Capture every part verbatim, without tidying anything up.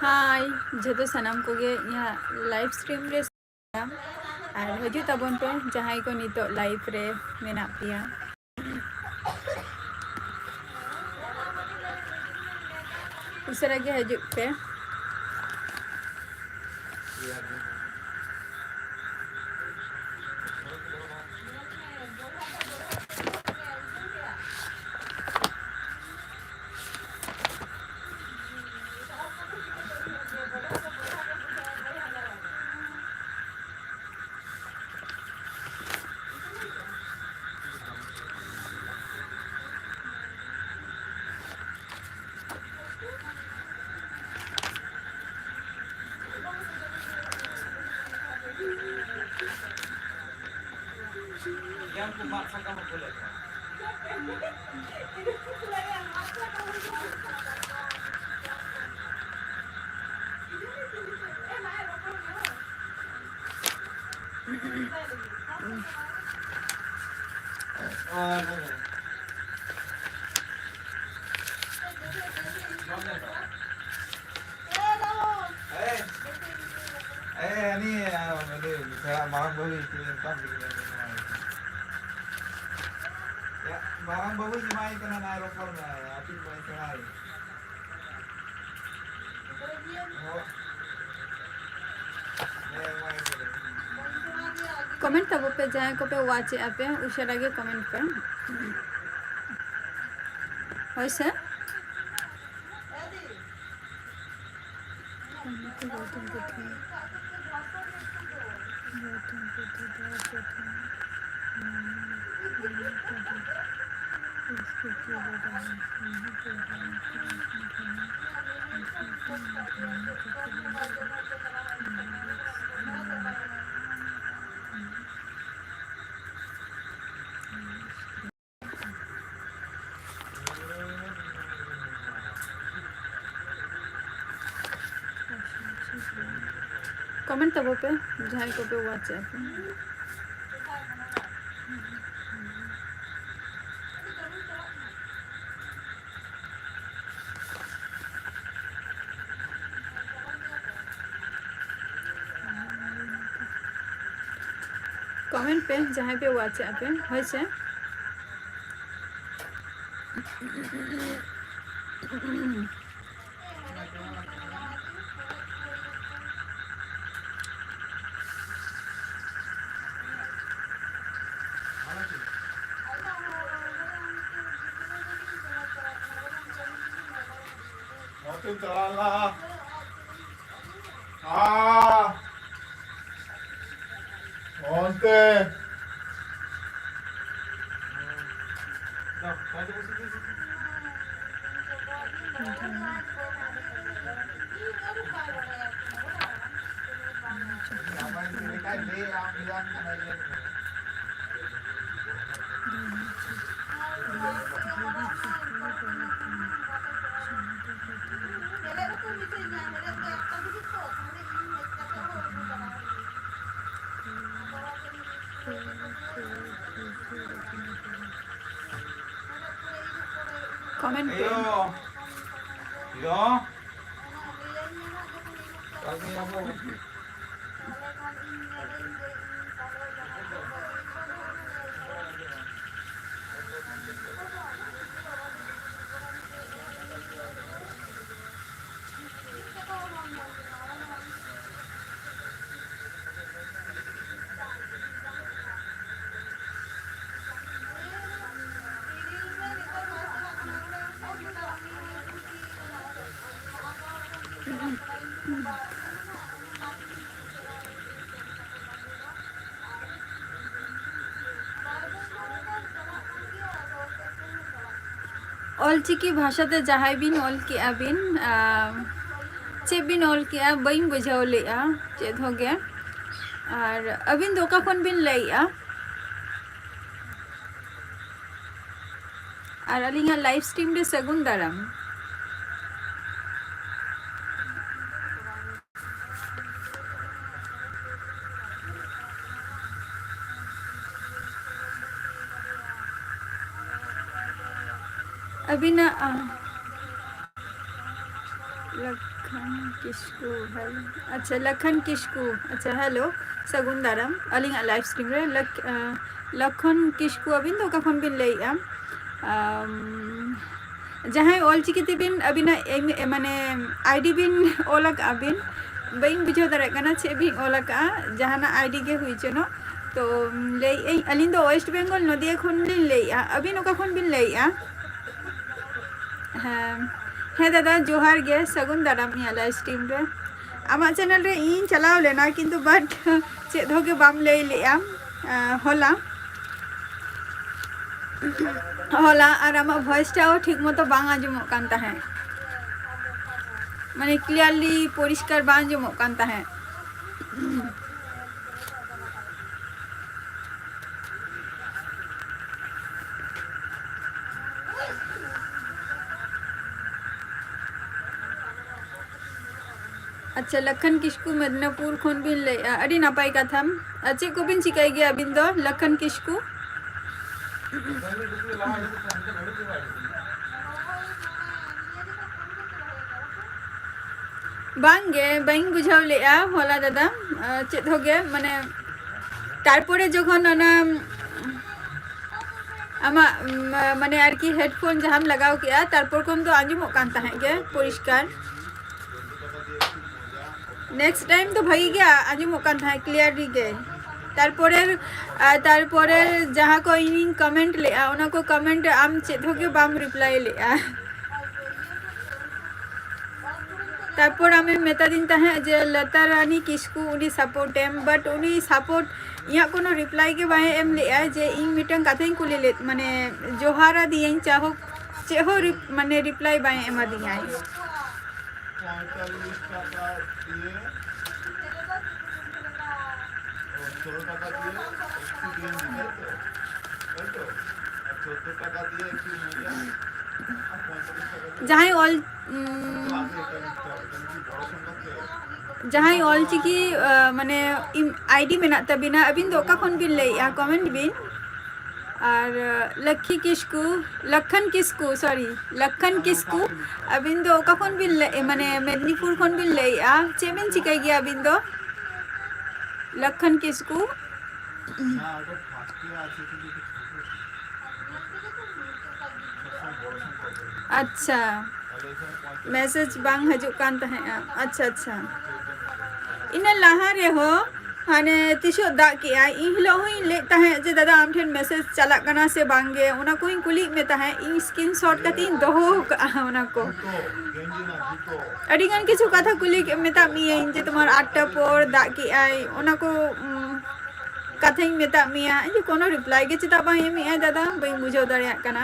ᱦᱟᱭ ᱡᱷᱚᱛᱚ ᱥᱟᱱᱟᱢ ᱠᱚᱜᱮ ᱤᱧᱟᱹᱜ ᱞᱟᱭᱤᱵᱷ ᱥᱴᱨᱤᱢ ᱨᱮ, ᱟᱨ ᱦᱤᱡᱩᱜ ᱛᱟᱵᱚᱱ ᱯᱮ ᱡᱟᱦᱟᱸᱭ ᱠᱚ ᱱᱤᱛᱚᱜ ᱞᱟᱭᱤᱵᱷ ᱨᱮ ᱢᱮᱱᱟᱜ ᱯᱮᱭᱟ᱾ ᱩᱥᱟᱹᱨᱟ ᱜᱮ ᱦᱤᱡᱩᱜ ᱯᱮ᱾ ᱮ, ᱩᱱᱤ, ᱟ, ᱩᱱᱤ ᱯᱮᱲᱟ ᱢᱟᱨᱟᱝ ᱵᱟᱹᱵᱩᱭ ᱢᱮᱛᱟᱢ ᱠᱟᱱᱟ, ᱢᱟᱨᱟᱝ ᱵᱟᱹᱵᱩᱧ ᱮᱢᱟᱭ ᱠᱟᱱᱟ, ᱱᱟᱭ ᱨᱚᱯᱚᱲ ᱢᱮ, ᱟᱹᱛᱤᱧ ᱠᱚᱭ ᱥᱮᱬᱟᱭ᱾ ᱠᱚᱢᱮᱱᱴ ᱛᱟᱵᱚ ᱯᱮ, ᱡᱟᱦᱟᱸᱭ ᱠᱚᱯᱮ ᱣᱟᱪ ᱮᱫᱼᱟ ᱯᱮ, ᱩᱥᱟᱹᱨᱟ ᱜᱮ ᱠᱚᱢᱮᱱᱴ ᱯᱮ᱾ ᱦᱳᱭ ᱥᱮ? ᱠᱚᱢᱮᱱᱴ ᱛᱟᱵᱚ ᱯᱮ, ᱡᱟᱦᱟᱸᱭ ᱠᱚᱯᱮ ᱣᱟᱪ ᱮᱫᱼᱟ ᱯᱮ᱾ ᱠᱚᱢᱮᱱᱴ ᱯᱮ ᱡᱟᱦᱟᱸᱭ ᱯᱮ ᱣᱟᱪᱮᱫ ᱟᱯᱮ, ᱦᱳᱭ ᱥᱮ᱾ ᱱᱚᱛᱮᱧ ᱪᱟᱞᱟᱣ ᱞᱮᱱᱟ᱾ ᱟ᱾ ᱚᱱᱛᱮ᱾ ᱠᱚᱢᱮᱱᱴ ᱯᱮ᱾ ᱦᱮᱞᱳ᱾ ᱦᱮᱞᱳ᱾ ᱚᱞᱪᱤᱠᱤ ᱵᱷᱟᱥᱟᱛᱮ ᱡᱟᱦᱟᱸᱭ ᱵᱤᱱ ᱚᱞ ᱠᱮᱜᱼᱟ ᱵᱤᱱ, ᱟᱢ, ᱪᱮᱫ ᱵᱤᱱ ᱚᱞ ᱠᱮᱜᱼᱟ? ᱵᱟᱹᱧ ᱵᱩᱡᱷᱟᱹᱣ ᱞᱮᱜᱼᱟ ᱪᱮᱫ ᱦᱚᱸ ᱜᱮ᱾ ᱟᱨ ᱟᱹᱵᱤᱱ ᱫᱚ ᱚᱠᱟ ᱠᱷᱚᱱ ᱵᱤᱱ ᱞᱟᱹᱭᱮᱜᱼᱟ? ᱟᱨ ᱟᱹᱞᱤᱧᱟᱜ live stream ᱨᱮ ᱥᱟᱹᱜᱩᱱ ᱫᱟᱨᱟᱢ᱾ ᱟᱹᱵᱤᱱᱟᱜ, ᱟ, ᱞᱟᱹᱠ-, ᱠᱤᱥᱠᱩ, hello. ᱟᱪᱪᱷᱟ, ᱞᱟᱠᱷᱟᱱ ᱠᱤᱥᱠᱩ, ᱟᱪᱪᱷᱟ, hello, ᱥᱟᱹᱜᱩᱱ ᱫᱟᱨᱟᱢ ᱟᱹᱞᱤᱧᱟᱜ live stream ᱨᱮ᱾ ᱞᱟᱠ-, ᱟᱸ, ᱞᱚᱠᱷᱚᱱ ᱠᱤᱥᱠᱩ, ᱟᱹᱵᱤᱱ ᱫᱚ ᱚᱠᱟ ᱠᱷᱚᱱ ᱵᱤᱱ ᱞᱟᱹᱭᱮᱫᱼᱟ? ᱟᱢ, ᱡᱟᱦᱟᱸᱭ ᱚᱞᱪᱤᱠᱤ ᱛᱮᱵᱤᱱ ᱟᱹᱵᱤᱱᱟᱜ ᱮᱢ-, ᱮ, ᱢᱟᱱᱮ ID ᱵᱤᱱ ᱚᱞ ᱟᱠᱟᱜᱼᱟ ᱵᱤᱱ, ᱵᱟᱹᱧ ᱵᱩᱡᱷᱟᱹᱣ ᱫᱟᱲᱮᱭᱟᱜ ᱠᱟᱱᱟ ᱪᱮᱫ ᱵᱤᱱ ᱚᱞ ᱟᱠᱟᱜᱼᱟ, ᱡᱟᱦᱟᱱᱟᱜ ID ᱜᱮ ᱦᱩᱭ ᱪᱚᱱᱚᱜ᱾ ᱛᱚ, ᱞᱟᱹᱭᱮᱫ ᱟᱹᱧ, ᱟᱹᱞᱤᱧ ᱫᱚ West Bengal, ᱱᱚᱫᱤᱭᱟ ᱠᱷᱚᱱ ᱞᱤᱧ ᱞᱟᱹᱭᱮᱫᱼᱟ᱾ ᱟᱹᱵᱤᱱ ᱚᱠᱟ ᱠᱷᱚᱱ ᱵᱤᱱ ᱞᱟᱹᱭᱮᱫᱼᱟ? ᱦᱮᱸ, ᱦᱮᱸ ᱫᱟᱫᱟ, ᱡᱚᱦᱟᱨ ᱜᱮ, ᱥᱟᱹᱜᱩᱱ ᱫᱟᱨᱟᱢ ᱤᱧᱟᱹᱜ live stream ᱨᱮ᱾ ᱟᱢᱟᱜ channel ᱨᱮ ᱤᱧ ᱪᱟᱞᱟᱣ ᱞᱮᱱᱟ, ᱠᱤᱱᱛᱩ but ᱪᱮᱫ ᱦᱚᱸ ᱜᱮ ᱵᱟᱢ ᱞᱟᱹᱭ ᱞᱮᱜᱼᱟ᱾ ᱟᱸ, ᱦᱚᱞᱟ, ᱦᱚᱞᱟ ᱟᱨ ᱟᱢᱟᱜ voice ᱴᱟᱜ ᱦᱚᱸ ᱴᱷᱤᱠ ᱢᱚᱛᱚ ᱵᱟᱝ ᱟᱸᱡᱚᱢᱚᱜ ᱠᱟᱱ ᱛᱟᱦᱮᱸᱫ, ᱢᱟᱱᱮ clearly ᱯᱚᱨᱤᱥᱠᱟᱨ ᱵᱟᱝ ᱟᱸᱡᱚᱢᱚᱜ ᱠᱟᱱ ᱛᱟᱦᱮᱸᱫ᱾ ᱟᱪᱪᱷᱟ, ᱞᱟᱠᱷᱟᱱ ᱠᱤᱥᱠᱩ ᱢᱮᱫᱽᱱᱟᱯᱩᱨ ᱠᱷᱚᱱ ᱵᱤᱱ ᱞᱟᱹᱭᱮᱫᱼᱟ, ᱟᱹᱰᱤ ᱱᱟᱯᱟᱭ ᱠᱟᱛᱷᱟ᱾ ᱟᱨ ᱪᱮᱫ ᱠᱚᱵᱤᱱ ᱪᱤᱠᱟᱹᱭ ᱜᱮᱭᱟ ᱟᱹᱵᱤᱱ ᱫᱚ, ᱞᱟᱠᱷᱟᱱ ᱠᱤᱥᱠᱩ? ᱵᱟᱝ ᱜᱮ, ᱵᱟᱹᱧ ᱵᱩᱡᱷᱟᱹᱣ ᱞᱮᱜᱼᱟ ᱦᱚᱞᱟ ᱫᱟᱫᱟ, ᱟᱸ, ᱪᱮᱫ ᱦᱚᱸ ᱜᱮ, ᱢᱟᱱᱮ, ᱛᱟᱨᱯᱚᱨᱮ ᱡᱚᱠᱷᱚᱱ ᱚᱱᱟ ᱟᱢᱟᱜ, ᱩᱢ, ᱢᱟᱱᱮ ᱟᱨᱠᱤ headphone ᱡᱟᱦᱟᱸᱢ ᱞᱟᱜᱟᱣ ᱠᱮᱜᱼᱟ, ᱛᱟᱨᱯᱚᱨ ᱠᱷᱚᱱ ᱫᱚ ᱟᱸᱡᱚᱢᱚᱜ ᱠᱟᱱ ᱛᱟᱦᱮᱸᱫ ᱜᱮ ᱯᱚᱨᱤᱥᱠᱟᱨ᱾ Next time ᱫᱚ ᱵᱷᱟᱜᱤ ᱜᱮ ᱟᱸᱡᱚᱢᱚᱜ ᱠᱟᱱ ᱛᱟᱦᱮᱸᱫ, clearly ᱜᱮ᱾ ᱛᱟᱨᱯᱚᱨᱮ, ᱟᱨ ᱛᱟᱨᱯᱚᱨᱮ ᱡᱟᱦᱟᱸ ᱠᱚ ᱤᱧᱤᱧ comment ᱞᱮᱜᱼᱟ, ᱚᱱᱟ ᱠᱚ comment ᱟᱢ ᱪᱮᱫ ᱦᱚᱸ ᱜᱮ ᱵᱟᱢ reply ᱞᱮᱜᱼᱟ᱾ ᱛᱟᱨᱯᱚᱨ ᱟᱢᱮᱢ ᱢᱮᱛᱟᱫᱤᱧ ᱛᱟᱦᱮᱸᱫ ᱡᱮ ᱞᱚᱛᱟ ᱨᱟᱱᱤ ᱠᱤᱥᱠᱩ ᱩᱱᱤ support ᱮᱢ, but ᱩᱱᱤ support ᱤᱧᱟᱹᱜ ᱠᱳᱱᱳ reply ᱜᱮ ᱵᱟᱭ ᱮᱢ ᱞᱮᱜᱼᱟ᱾ ᱡᱮ ᱤᱧ ᱢᱤᱫᱴᱟᱝ ᱠᱟᱛᱷᱟᱧ ᱠᱩᱞᱤ ᱞᱮᱫ, ᱢᱟᱱᱮ ᱡᱚᱦᱟᱨ ᱟᱫᱤᱭᱟᱹᱧ, ᱡᱟᱦᱳᱠ ᱪᱮᱫ ᱦᱚᱸ ᱨᱤᱯ-, ᱢᱟᱱᱮ reply ᱵᱟᱭ ᱮᱢᱟᱫᱤᱧᱟᱭ᱾ ᱡᱟᱦᱟᱸᱭ ᱚᱞ, ᱩᱢ, ᱡᱟᱦᱟᱸᱭ ᱚᱞᱪᱤᱠᱤ, ᱟ, ᱢᱟᱱᱮ, ᱤᱢ-, ID ᱢᱮᱱᱟᱜ ᱛᱟᱵᱤᱱᱟ, ᱟᱹᱵᱤᱱ ᱫᱚ ᱚᱠᱟ ᱠᱷᱚᱱ ᱵᱤᱱ ᱞᱟᱹᱭᱮᱜᱼᱟ? Comment ᱵᱤᱱ᱾ ᱟᱨ ᱞᱚᱠᱠᱷᱤ ᱠᱤᱥᱠᱩ, ᱞᱚᱠᱠᱷᱚᱱ ᱠᱤᱥᱠᱩ, ᱥᱚᱨᱤ, ᱞᱚᱠᱠᱷᱚᱱ ᱠᱤᱥᱠᱩ, ᱟᱹᱵᱤᱱ ᱫᱚ ᱚᱠᱟ ᱠᱷᱚᱱ ᱵᱤᱱ ᱞᱟᱹᱭ, ᱢᱟᱱᱮ ᱢᱮᱫᱽᱱᱤᱯᱩᱨ ᱠᱷᱚᱱ ᱵᱤᱱ ᱞᱟᱹᱭᱮᱜᱼᱟ? ᱪᱮᱫ ᱵᱤᱱ ᱪᱤᱠᱟᱹᱭ ᱜᱮᱭᱟ ᱟᱹᱵᱤᱱ ᱫᱚ? ᱞᱚᱠᱠᱷᱚᱱ ᱠᱤᱥᱠᱩ᱾ ᱟᱪᱪᱷᱟ, ᱢᱮᱥᱮᱡᱽ ᱵᱟᱝ ᱦᱤᱡᱩᱜ ᱠᱟᱱ ᱛᱟᱦᱮᱸᱜᱼᱟ᱾ ᱟᱪᱪᱷᱟ, ᱟᱪᱪᱷᱟ, ᱤᱱᱟᱹ ᱞᱟᱦᱟ ᱨᱮᱦᱚᱸ ᱦᱟᱱᱮ ᱛᱤᱥᱚᱜ ᱫᱟᱜ ᱠᱮᱜᱼᱟᱭ, ᱤᱱ ᱦᱤᱞᱳᱜ ᱦᱚᱸᱧ ᱞᱟᱹᱭᱮᱫ ᱛᱟᱦᱮᱸᱫ ᱡᱮ, "ᱫᱟᱫᱟ, ᱟᱢ ᱴᱷᱮᱱ ᱢᱮᱥᱮᱡᱽ ᱪᱟᱞᱟᱜ ᱠᱟᱱᱟ ᱥᱮ ᱵᱟᱝ ᱜᱮ?" ᱚᱱᱟ ᱠᱚᱧ ᱠᱩᱞᱤᱭᱮᱫ ᱢᱮ ᱛᱟᱦᱮᱸᱫ, ᱤᱧ ᱥᱠᱨᱤᱱ ᱥᱚᱴ ᱠᱟᱛᱮ ᱤᱧ ᱫᱚᱦᱚ ᱟᱠᱟᱫᱼᱟ ᱚᱱᱟ ᱠᱚ᱾ ᱟᱹᱰᱤ ᱜᱟᱱ ᱠᱤᱪᱷᱩ ᱠᱟᱛᱷᱟ ᱠᱩᱞᱤ ᱠᱮᱫ, ᱢᱮᱛᱟᱫ ᱢᱤᱭᱟᱹᱧ ᱡᱮ, "ᱛᱳᱢᱟᱨ ᱟᱴᱴᱟ ᱯᱚᱨ ᱫᱟᱜ ᱠᱮᱜᱼᱟᱭ", ᱚᱱᱟ ᱠᱚ, ᱩᱢ, ᱠᱟᱛᱷᱟᱧ ᱢᱮᱛᱟᱫ ᱢᱮᱭᱟ᱾ ᱤᱧ ᱫᱚ ᱠᱳᱱᱳ ᱨᱤᱯᱞᱟᱭ ᱜᱮ ᱪᱮᱫᱟᱜ ᱵᱟᱝ ᱮᱢᱮᱜᱼᱟᱭ ᱫᱟᱫᱟ, ᱵᱟᱹᱧ ᱵᱩᱡᱷᱟᱹᱣ ᱫᱟᱲᱮᱭᱟᱜ ᱠᱟᱱᱟ᱾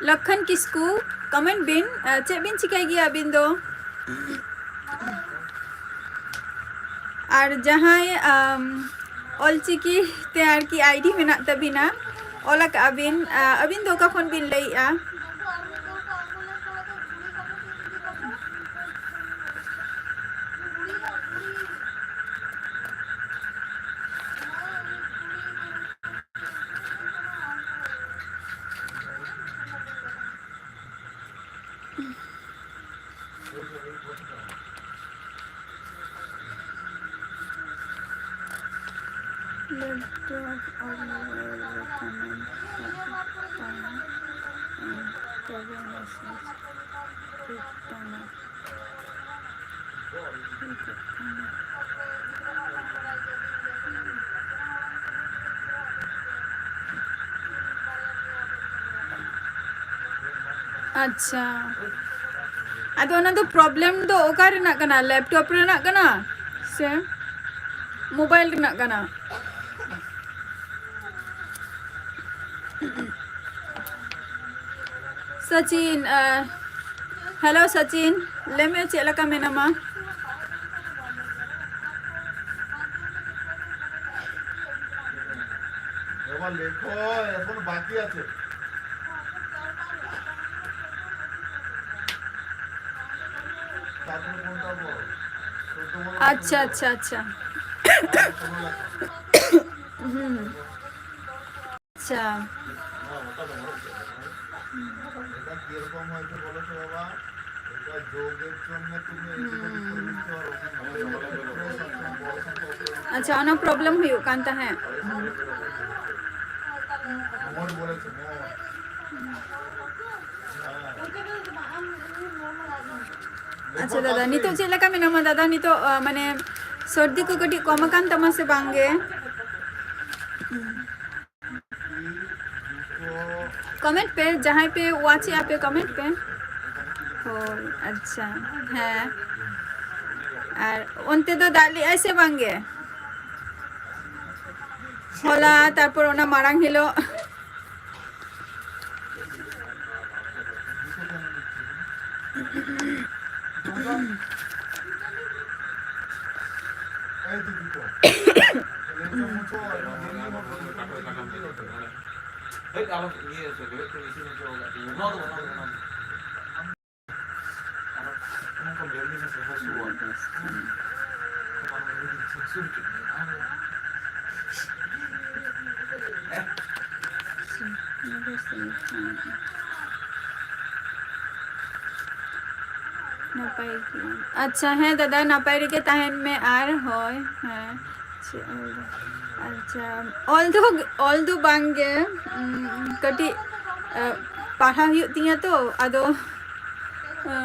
ᱞᱚᱠᱠᱷᱚᱱ ᱠᱤᱥᱠᱩ, ᱠᱚᱢᱮᱱᱴ ᱵᱤᱱ, ᱟᱨ ᱪᱮᱫ ᱵᱤᱱ ᱪᱤᱠᱟᱹᱭ ᱜᱮᱭᱟ ᱟᱹᱵᱤᱱ ᱫᱚ? ᱟᱨ ᱡᱟᱦᱟᱸᱭ, ᱟᱢ, ᱚᱞᱪᱤᱠᱤ ᱛᱮ ᱟᱨᱠᱤ ᱟᱭᱰᱤ ᱢᱮᱱᱟᱜ ᱛᱟᱹᱵᱤᱱᱟ, ᱚᱞ ᱟᱠᱟᱜᱼᱟ ᱵᱤᱱ, ᱟ, ᱟᱹᱵᱤᱱ ᱫᱚ ᱚᱠᱟ ᱠᱷᱚᱱ ᱵᱤᱱ ᱞᱟᱹᱭᱮᱜᱼᱟ? Laptop or mobile recommend ᱛᱚᱵᱮ ᱢᱮᱥᱮᱡᱽ ᱴᱷᱤᱠ ᱛᱟᱢᱟ᱾ ᱟᱪᱪᱷᱟ, ᱟᱫᱚ ᱚᱱᱟ ᱫᱚ ᱯᱨᱚᱵᱞᱮᱢ ᱫᱚ ᱚᱠᱟ ᱨᱮᱱᱟᱜ ᱠᱟᱱᱟ? ᱞᱮᱯᱴᱚᱯ ᱨᱮᱱᱟᱜ ᱠᱟᱱᱟ ᱥᱮ ᱢᱳᱵᱟᱭᱤᱞ ᱨᱮᱱᱟᱜ ᱠᱟᱱᱟ? ᱥᱚᱪᱤᱱ, ᱟᱸ, ᱦᱮᱞᱳ ᱥᱚᱪᱤᱱ, ᱞᱟᱹᱭ ᱢᱮ ᱪᱮᱫ ᱞᱮᱠᱟ ᱢᱮᱱᱟᱢᱟ? এবার লেখো, এখন বাকি আছে। তারপরে কোনটা বল? আচ্ছা, আচ্ছা, আচ্ছা। হুম। আচ্ছা। আচ্ছা, ᱚᱱᱟ problem ᱦᱩᱭᱩᱜ ᱠᱟᱱ ᱛᱟᱦᱮᱸᱫ᱾ ᱟᱪᱪᱷᱟ ᱫᱟᱫᱟ, ᱱᱤᱛᱚᱜ ᱪᱮᱫ ᱞᱮᱠᱟ ᱢᱮᱱᱟᱢᱟ ᱫᱟᱫᱟ? ᱱᱤᱛᱚᱜ, ᱟ, ᱢᱟᱱᱮ ᱥᱚᱨᱫᱤ ᱠᱚ ᱠᱟᱹᱴᱤᱡ ᱠᱚᱢ ᱟᱠᱟᱱ ᱛᱟᱢᱟ ᱥᱮ ᱵᱟᱝ ᱜᱮ? Comment ᱯᱮ, ᱡᱟᱦᱟᱸᱭ ᱯᱮ watch ᱮᱜᱼᱟ ᱯᱮ, comment ᱯᱮ᱾ ᱦᱳᱭ, ᱟᱪᱪᱷᱟ, ᱦᱮᱸ᱾ ᱟᱨ ᱚᱱᱛᱮ ᱫᱚ ᱫᱟᱜ ᱞᱮᱜᱼᱟᱭ ᱥᱮ ᱵᱟᱝ ᱜᱮ? ᱦᱚᱞᱟ, ᱛᱟᱨᱯᱚᱨ ᱚᱱᱟ ᱢᱟᱲᱟᱝ ᱦᱤᱞᱳᱜ᱾ ᱱᱟᱯᱟᱭ ᱜᱮ᱾ ᱟᱪᱪᱷᱟ, ᱦᱮᱸ ᱫᱟᱫᱟ, ᱱᱟᱯᱟᱭ ᱨᱮᱜᱮ ᱛᱟᱦᱮᱱ ᱢᱮ᱾ ᱟᱨ ᱦᱳᱭ, ᱦᱮᱸ, ᱪᱮᱫ ᱚᱞ ᱫᱚ? ᱟᱪᱪᱷᱟ, ᱚᱞ ᱫᱚ, ᱚᱞ ᱫᱚ ᱵᱟᱝ ᱜᱮ, ᱩᱢ, ᱠᱟᱹᱴᱤᱡ, ᱟ, ᱯᱟᱲᱦᱟᱣ ᱦᱩᱭᱩᱜ ᱛᱤᱧᱟᱹ ᱛᱚ, ᱟᱫᱚ, ᱟ,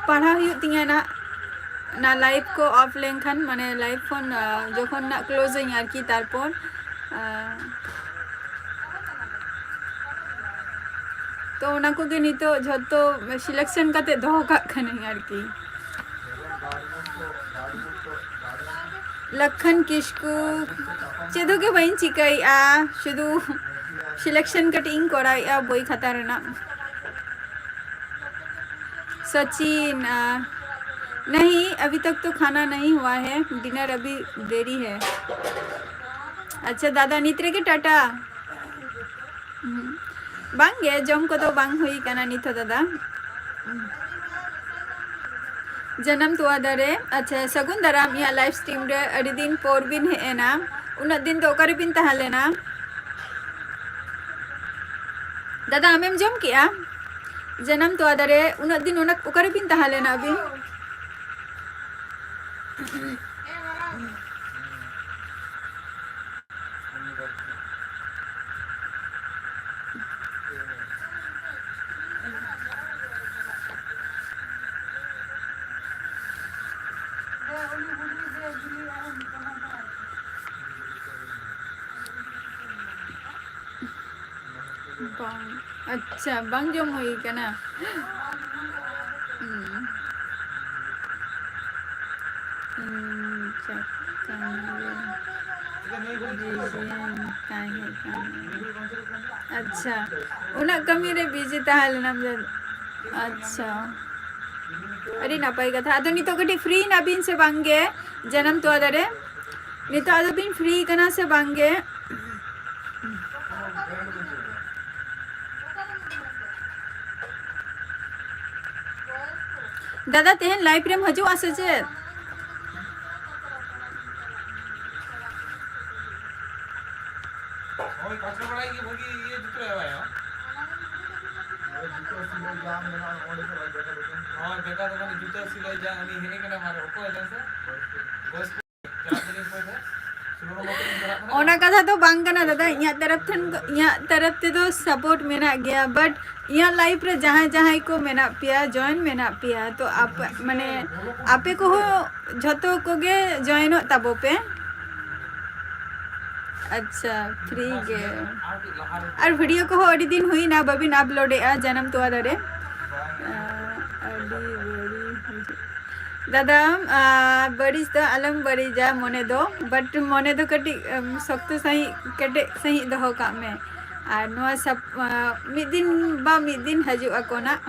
ᱯᱟᱲᱦᱟᱣ ᱦᱩᱭᱩᱜ ᱛᱤᱧᱟᱹ ᱱᱟᱜ᱾ ᱚᱱᱟ live ᱠᱚ off ᱞᱮᱱᱠᱷᱟᱱ, ᱢᱟᱱᱮ live ᱠᱷᱚᱱ, ᱟ, ᱡᱚᱠᱷᱚᱱ ᱱᱟᱜ close ᱟᱹᱧ ᱟᱨᱠᱤ, ᱛᱟᱨᱯᱚᱨ, ᱟ, ᱛᱚ ᱚᱱᱟ ᱠᱚᱜᱮ ᱱᱤᱛᱚᱜ ᱡᱷᱚᱛᱚ selection ᱠᱟᱛᱮ ᱫᱚᱦᱚ ᱠᱟᱜ ᱠᱟᱹᱱᱟᱹᱧ ᱟᱨᱠᱤ᱾ ᱞᱟᱠᱷᱟᱱ ᱠᱤᱥᱠᱩ, ᱪᱮᱫ ᱦᱚᱸ ᱜᱮ ᱵᱟᱹᱧ ᱪᱤᱠᱟᱹᱭᱮᱫᱼᱟ, ᱥᱩᱫᱷᱩ selection ᱠᱟᱹᱴᱤᱡ ᱤᱧ ᱠᱚᱨᱟᱣᱮᱫᱼᱟ ᱵᱳᱭ ᱠᱷᱟᱛᱟ ᱨᱮᱱᱟᱜ᱾ सचिन, आ, नहीं, अभी तक तो खाना नहीं हुआ है, dinner अभी देरी है। अच्छा दादा, ᱱᱤᱛ ᱨᱮᱜᱮ ᱴᱟᱴᱟ᱾ ᱦᱩᱸ᱾ ᱵᱟᱝ ᱜᱮ, ᱡᱚᱢ ᱠᱚᱫᱚ ᱵᱟᱝ ᱦᱩᱭ ᱠᱟᱱᱟ ᱱᱤᱛ ᱦᱚᱸ ᱫᱟᱫᱟ᱾ ᱡᱟᱱᱟᱢ ᱛᱚᱣᱟ ᱫᱟᱨᱮ᱾ ᱟᱪᱪᱷᱟ, ᱥᱟᱹᱜᱩᱱ ᱫᱟᱨᱟᱢ ᱤᱧᱟᱹᱜ live stream ᱨᱮ᱾ ᱟᱹᱰᱤ ᱫᱤᱱ ᱯᱚᱨ ᱵᱤᱱ ᱦᱮᱡ ᱮᱱᱟ᱾ ᱩᱱᱟᱹᱜ ᱫᱤᱱ ᱫᱚ ᱚᱠᱟᱨᱮᱵᱤᱱ ᱛᱟᱦᱮᱸ ᱞᱮᱱᱟ? ᱫᱟᱫᱟ, ᱟᱢᱮᱢ ᱡᱚᱢ ᱠᱮᱜᱼᱟ? ᱡᱟᱱᱟᱢ ᱛᱚᱣᱟ ᱫᱟᱨᱮ, ᱩᱱᱟᱹᱜ ᱫᱤᱱ ᱚᱱᱟ, ᱚᱠᱟᱨᱮᱵᱤᱱ ᱛᱟᱦᱮᱸ ᱞᱮᱱᱟ ᱟᱹᱵᱤᱱ? ᱵᱟᱝ, ᱟᱪᱪᱷᱟ, ᱵᱟᱝ ᱡᱚᱢ ᱦᱩᱭ ᱠᱟᱱᱟ᱾ ᱦᱩᱸ᱾ ᱦᱩᱸ, ᱪᱟᱠᱟᱢ ᱨᱮ ᱵᱤᱡᱤᱭᱮᱱ ᱛᱟᱦᱮᱸ ᱠᱟᱱᱟ᱾ ᱟᱪᱪᱷᱟ, ᱩᱱᱟᱹᱜ ᱠᱟᱹᱢᱤ ᱨᱮ ᱵᱤᱡᱤ ᱛᱟᱦᱮᱸ ᱞᱮᱱᱟᱢ ᱡᱟᱹᱱᱤᱡ᱾ ᱟᱪᱪᱷᱟ, ᱟᱹᱰᱤ ᱱᱟᱯᱟᱭ ᱠᱟᱛᱷᱟ᱾ ᱟᱫᱚ ᱱᱤᱛᱚᱜ ᱠᱟᱹᱴᱤᱡ ᱯᱷᱨᱤ ᱮᱱᱟ ᱵᱤᱱ ᱥᱮ ᱵᱟᱝ ᱜᱮ ᱡᱟᱱᱟᱢ ᱛᱚᱣᱟ ᱫᱟᱨᱮ? ᱱᱤᱛᱚᱜ ᱟᱫᱚ ᱵᱤᱱ ᱯᱷᱨᱤ ᱠᱟᱱᱟ ᱥᱮ ᱵᱟᱝ ᱜᱮ? ᱫᱟᱫᱟ, ᱛᱮᱦᱮᱧ live ᱨᱮᱢ ᱦᱤᱡᱩᱜᱼᱟ ᱥᱮ ᱪᱮᱫ? ᱦᱳᱭ, ᱯᱟᱥᱮ ᱵᱟᱲᱟᱭ ᱜᱮ ᱵᱷᱟᱹᱜᱤ ᱤᱭᱟᱹ ᱡᱩᱛ ᱨᱮ ᱦᱚᱭ᱾ ᱦᱳᱭ, ᱵᱮᱠᱟᱨ ᱫᱚ ᱢᱟᱱᱮ ᱡᱩᱛᱟᱹ ᱥᱤᱞᱟᱹᱭ ᱡᱟ ᱩᱱᱤ ᱦᱮᱡ ᱠᱟᱱᱟ, ᱢᱟᱨᱮ ᱚᱠᱚᱭ ᱞᱟᱹᱭ ᱥᱮ? ᱵᱚᱭᱮᱥ ᱠᱚ ᱪᱟᱞᱟᱜ ᱠᱟᱱᱟ ᱯᱚᱭᱥᱟ᱾ ᱚᱱᱟ ᱠᱟᱛᱷᱟ ᱫᱚ ᱵᱟᱝ ᱠᱟᱱᱟ ᱫᱟᱫᱟ, ᱤᱧᱟᱹᱜ ᱛᱚᱨᱚᱯ ᱴᱷᱮᱱ, ᱤᱧᱟᱹᱜ ᱛᱚᱨᱚᱯ ᱛᱮᱫᱚ support ᱢᱮᱱᱟᱜ ᱜᱮᱭᱟ, but ᱤᱧᱟᱹᱜ live ᱨᱮ ᱡᱟᱦᱟᱸᱭ ᱡᱟᱦᱟᱸᱭ ᱠᱚ ᱢᱮᱱᱟᱜ ᱯᱮᱭᱟ, join ᱢᱮᱱᱟᱜ ᱯᱮᱭᱟ, ᱛᱚ ᱟᱯᱮ, ᱢᱟᱱᱮ, ᱟᱯᱮ ᱠᱚᱦᱚᱸ ᱡᱷᱚᱛᱚ ᱠᱚᱜᱮ joinᱚᱜ ᱛᱟᱵᱚ ᱯᱮ᱾ ᱟᱪᱪᱷᱟ, ᱯᱷᱨᱤ ᱜᱮ᱾ ᱟᱨ video ᱠᱚᱦᱚᱸ ᱟᱹᱰᱤ ᱫᱤᱱ ᱦᱩᱭᱱᱟ ᱵᱟᱹᱵᱤᱱ uploadᱮᱜᱼᱟ, ᱡᱟᱱᱟᱢ ᱛᱚᱣᱟ ᱫᱟᱨᱮ᱾ ᱟᱸ, ᱟᱹᱰᱤ ᱵᱟᱹᱲᱤᱡ ᱵᱩᱡᱷᱟᱹᱜ᱾ ᱫᱟᱫᱟ, ᱟᱸ, ᱵᱟᱹᱲᱤᱡ ᱫᱚ ᱟᱞᱚᱢ ᱵᱟᱹᱲᱤᱡᱟ ᱢᱚᱱᱮ ᱫᱚ, but ᱢᱚᱱᱮ ᱫᱚ ᱠᱟᱹᱴᱤᱡ, ᱮᱢ, ᱥᱚᱠᱛᱚ ᱥᱟᱺᱦᱤᱡ, ᱠᱮᱴᱮᱡ ᱥᱟᱺᱦᱤᱡ ᱫᱚᱦᱚ ᱠᱟᱜ ᱢᱮ᱾ ᱟᱨ ᱱᱚᱣᱟ ᱥᱟᱯ-, ᱟᱸ, ᱢᱤᱫ ᱫᱤᱱ ᱵᱟ ᱢᱤᱫ ᱫᱤᱱ ᱦᱤᱡᱩᱜ ᱟᱠᱚ ᱱᱟᱜ᱾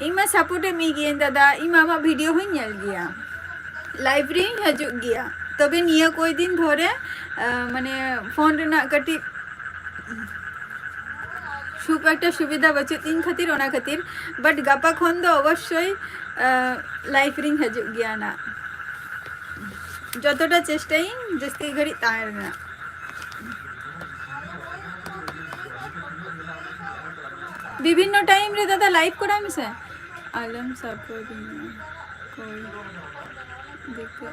ᱤᱧ ᱢᱟ support ᱮᱢ ᱤᱭᱟᱹᱭᱟᱹᱧ ᱫᱟᱫᱟ, ᱤᱧ ᱢᱟ ᱟᱢᱟᱜ video ᱦᱚᱸᱧ ᱧᱮᱞ ᱜᱮᱭᱟ, live ᱨᱮᱧ ᱦᱤᱡᱩᱜ ᱜᱮᱭᱟ᱾ ᱛᱚᱵᱮ ᱱᱤᱭᱟᱹ ᱠᱚᱭ ᱫᱤᱱ ᱫᱷᱚᱨᱮ, ᱟᱸ, ᱢᱟᱱᱮ, phone ᱨᱮᱱᱟᱜ ᱠᱟᱹᱴᱤᱡ ᱠᱷᱩᱵ ᱮᱠᱴᱟ ᱥᱩᱵᱤᱫᱷᱟ ᱵᱟᱹᱪᱩᱜ ᱛᱤᱧ ᱠᱷᱟᱹᱛᱤᱨ, ᱚᱱᱟ ᱠᱷᱟᱹᱛᱤᱨ᱾ But ᱜᱟᱯᱟ ᱠᱷᱚᱱ ᱫᱚ ᱚᱵᱚᱥᱥᱳᱭ ᱞᱟᱭᱤᱵᱷ ᱨᱤᱧ ᱦᱤᱡᱩᱜ ᱜᱮᱭᱟ ᱱᱟᱜ᱾ ᱡᱚᱛᱚᱴᱟ ᱪᱮᱥᱴᱟᱭᱟᱹᱧ ᱡᱟᱹᱥᱛᱤ ᱜᱷᱟᱹᱲᱤᱡ ᱛᱟᱦᱮᱸ ᱨᱮᱱᱟᱜ᱾ ᱵᱤᱵᱷᱤᱱᱱᱚ ᱴᱟᱭᱤᱢ ᱨᱮ ᱫᱟᱫᱟ ᱞᱟᱭᱤᱵᱷ ᱠᱚᱨᱟᱣ ᱢᱮᱥᱮ᱾ ᱟᱞᱚᱢ ᱥᱟᱯᱳᱨᱴ ᱤᱧᱟ᱾ ᱚᱠᱚᱭ? ᱫᱤᱠᱩ᱾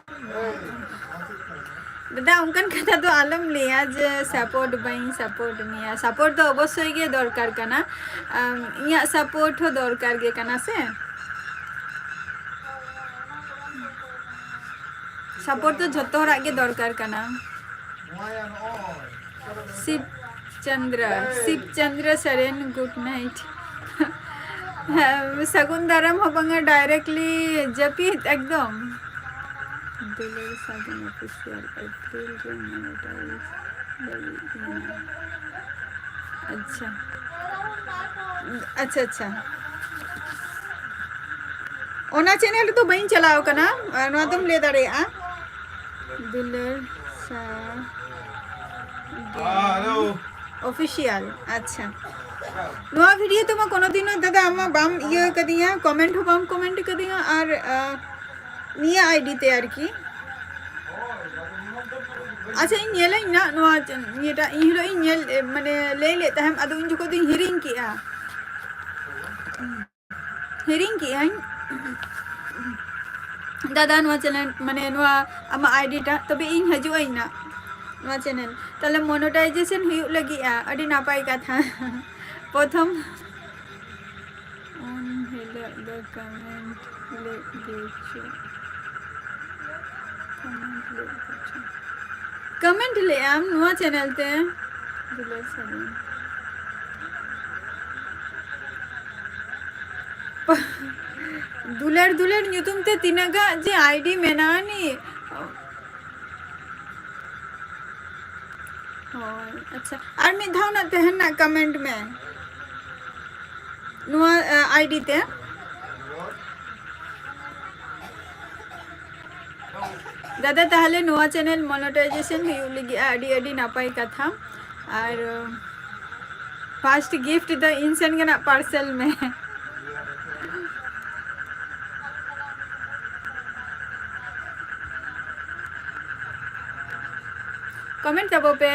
ᱫᱟᱫᱟ, ᱚᱱᱠᱟᱱ ᱠᱟᱛᱷᱟ ᱫᱚ ᱟᱞᱚᱢ ᱞᱟᱹᱭᱟ ᱡᱮ ᱥᱟᱯᱳᱨᱴ ᱵᱟᱹᱧ ᱥᱟᱯᱳᱨᱴ ᱢᱮᱭᱟ᱾ ᱥᱟᱯᱳᱨᱴ ᱫᱚ ᱚᱵᱚᱥᱥᱳᱭ ᱜᱮ ᱫᱚᱨᱠᱟᱨ ᱠᱟᱱᱟ᱾ ᱟᱢ, ᱤᱧᱟᱹᱜ ᱥᱟᱯᱳᱨᱴ ᱦᱚᱸ ᱫᱚᱨᱠᱟᱨ ᱜᱮ ᱠᱟᱱᱟ ᱥᱮ᱾ ᱥᱟᱯᱳᱨᱴ ᱫᱚ ᱡᱷᱚᱛᱚ ᱦᱚᱲᱟᱜ ᱜᱮ ᱫᱚᱨᱠᱟᱨ ᱠᱟᱱᱟ᱾ ᱥᱤᱵ ᱪᱚᱱᱫᱨᱚ, ᱥᱤᱵ ᱪᱚᱱᱫᱨᱚ ᱥᱚᱨᱮᱱ, ᱜᱩᱰ ᱱᱟᱭᱤᱴ᱾ ᱦᱮᱸ, ᱥᱟᱹᱜᱩᱱ ᱫᱟᱨᱟᱢ ᱦᱚᱸ ᱵᱟᱝᱟ, ᱰᱟᱭᱨᱮᱠᱴᱞᱤ ᱡᱟᱹᱯᱤᱫ ᱮᱠᱫᱚᱢ᱾ ᱫᱩᱞᱟᱹᱲ ᱥᱟᱹᱜᱩᱱ ᱚᱯᱷᱤᱥᱤᱭᱟᱞ, ᱮᱯᱨᱤᱞ ᱨᱮ ᱢᱚᱱᱮᱴᱟᱭᱤᱡᱽ ᱞᱟᱹᱜᱤᱫ ᱢᱮᱱᱟᱜᱼᱟ᱾ ᱟᱪᱪᱷᱟ, ᱟᱪᱪᱷᱟ, ᱟᱪᱪᱷᱟ᱾ ᱚᱱᱟ ᱪᱮᱱᱮᱞ ᱨᱮᱫᱚ ᱵᱟᱹᱧ ᱪᱟᱞᱟᱣ ᱠᱟᱱᱟ, ᱱᱚᱣᱟ ᱫᱚᱢ ᱞᱟᱹᱭ ᱫᱟᱲᱮᱭᱟᱜᱼᱟ᱾ ᱫᱩᱞᱟᱹᱲ ᱥᱟᱶ ᱚᱯᱷᱤᱥᱤᱭᱟᱞ᱾ ᱟᱪᱪᱷᱟ, ᱱᱚᱣᱟ ᱵᱷᱤᱰᱤᱭᱳ ᱛᱮᱢᱟ ᱠᱳᱱᱳ ᱫᱤᱱ ᱦᱚᱸ ᱫᱟᱫᱟ ᱟᱢ ᱢᱟ ᱵᱟᱢ ᱤᱭᱟᱹ ᱠᱟᱫᱤᱧᱟ, ᱠᱚᱢᱮᱱᱴ ᱦᱚᱸ ᱵᱟᱢ ᱠᱚᱢᱮᱱᱴ ᱠᱟᱫᱤᱧᱟ, ᱟᱨ ᱟᱸ, ᱱᱤᱭᱟᱹ ᱟᱭᱰᱤ ᱛᱮ ᱟᱨᱠᱤ᱾ ᱟᱪᱪᱷᱟ, ᱤᱧ ᱧᱮᱞᱟᱹᱧ ᱱᱟᱜ ᱱᱚᱣᱟ ᱪᱮ-, ᱤᱭᱟᱹᱴᱟᱜ, ᱤᱧ ᱦᱤᱞᱳᱜ ᱤᱧ ᱧᱮᱞ, ᱮ, ᱢᱟᱱᱮ, ᱞᱟᱹᱭ ᱞᱮᱫ ᱛᱟᱦᱮᱸᱢ, ᱟᱫᱚ ᱩᱱ ᱡᱚᱠᱷᱚᱱ ᱫᱚᱧ ᱦᱤᱲᱤᱧ ᱠᱮᱜᱼᱟ᱾ ᱦᱤᱲᱤᱧ ᱠᱮᱜᱼᱟᱹᱧ᱾ ᱫᱟᱫᱟ, ᱱᱚᱣᱟ ᱪᱮᱱᱮᱞ, ᱢᱟᱱᱮ, ᱱᱚᱣᱟ ᱟᱢᱟᱜ ᱟᱭᱰᱤ ᱴᱟᱜ, ᱛᱚᱵᱮ ᱤᱧ ᱦᱤᱡᱩᱜ ᱟᱹᱧ ᱱᱟᱜ ᱱᱚᱣᱟ ᱪᱮᱱᱮᱞ᱾ ᱛᱟᱦᱞᱮ ᱢᱚᱱᱮᱴᱟᱭᱡᱮᱥᱚᱱ ᱦᱩᱭᱩᱜ ᱞᱟᱹᱜᱤᱫᱼᱟ, ᱟᱹᱰᱤ ᱱᱟᱯᱟᱭ ᱠᱟᱛᱷᱟ᱾ ᱯᱨᱚᱛᱷᱚᱢ ᱩᱱ ᱦᱤᱞᱳᱜ ᱫᱚ ᱠᱚᱢᱮᱱᱴ ᱞᱮᱫ ᱜᱮ ᱪᱚ᱾ ᱠᱚᱢᱮᱱᱴ ᱞᱮᱫ ᱜᱮ ᱪᱚ᱾ ᱠᱚᱢᱮᱱᱴ ᱞᱮᱫ ᱟᱢ ᱱᱚᱣᱟ ᱪᱮᱱᱮᱞ ᱛᱮ? ᱫᱩᱞᱟᱹᱲ ᱥᱟᱹᱜᱩᱱ᱾ ᱫᱩᱞᱟᱹᱲ ᱫᱩᱞᱟᱹᱲ ᱧᱩᱛᱩᱢ ᱛᱮ ᱛᱤᱱᱟᱹᱜ ᱜᱟᱱ ᱡᱮ ᱟᱭᱰᱤ ᱢᱮᱱᱟᱜᱼᱟ ᱱᱤ᱾ ᱦᱳᱭ, ᱟᱪᱪᱷᱟ, ᱟᱨ ᱢᱤᱫ ᱫᱷᱟᱣ ᱱᱟᱜ ᱛᱟᱦᱮᱱ ᱱᱟᱜ ᱠᱚᱢᱮᱱᱴ ᱢᱮ ᱱᱚᱣᱟ, ᱮ, ᱟᱭᱰᱤ ᱛᱮ᱾ ᱫᱟᱫᱟ, ᱛᱟᱦᱞᱮ ᱱᱚᱣᱟ ᱪᱮᱱᱮᱞ ᱢᱚᱱᱮᱴᱟᱭᱡᱮᱥᱚᱱ ᱦᱩᱭᱩᱜ ᱞᱟᱹᱜᱤᱫᱼᱟ, ᱟᱹᱰᱤ ᱟᱹᱰᱤ ᱱᱟᱯᱟᱭ ᱠᱟᱛᱷᱟ᱾ ᱟᱨ, First gift ᱫᱚ ᱤᱧ ᱥᱮᱱ ᱜᱮ ᱱᱟᱜ parcel ᱢᱮ᱾ Comment ᱛᱟᱵᱚ ᱯᱮ᱾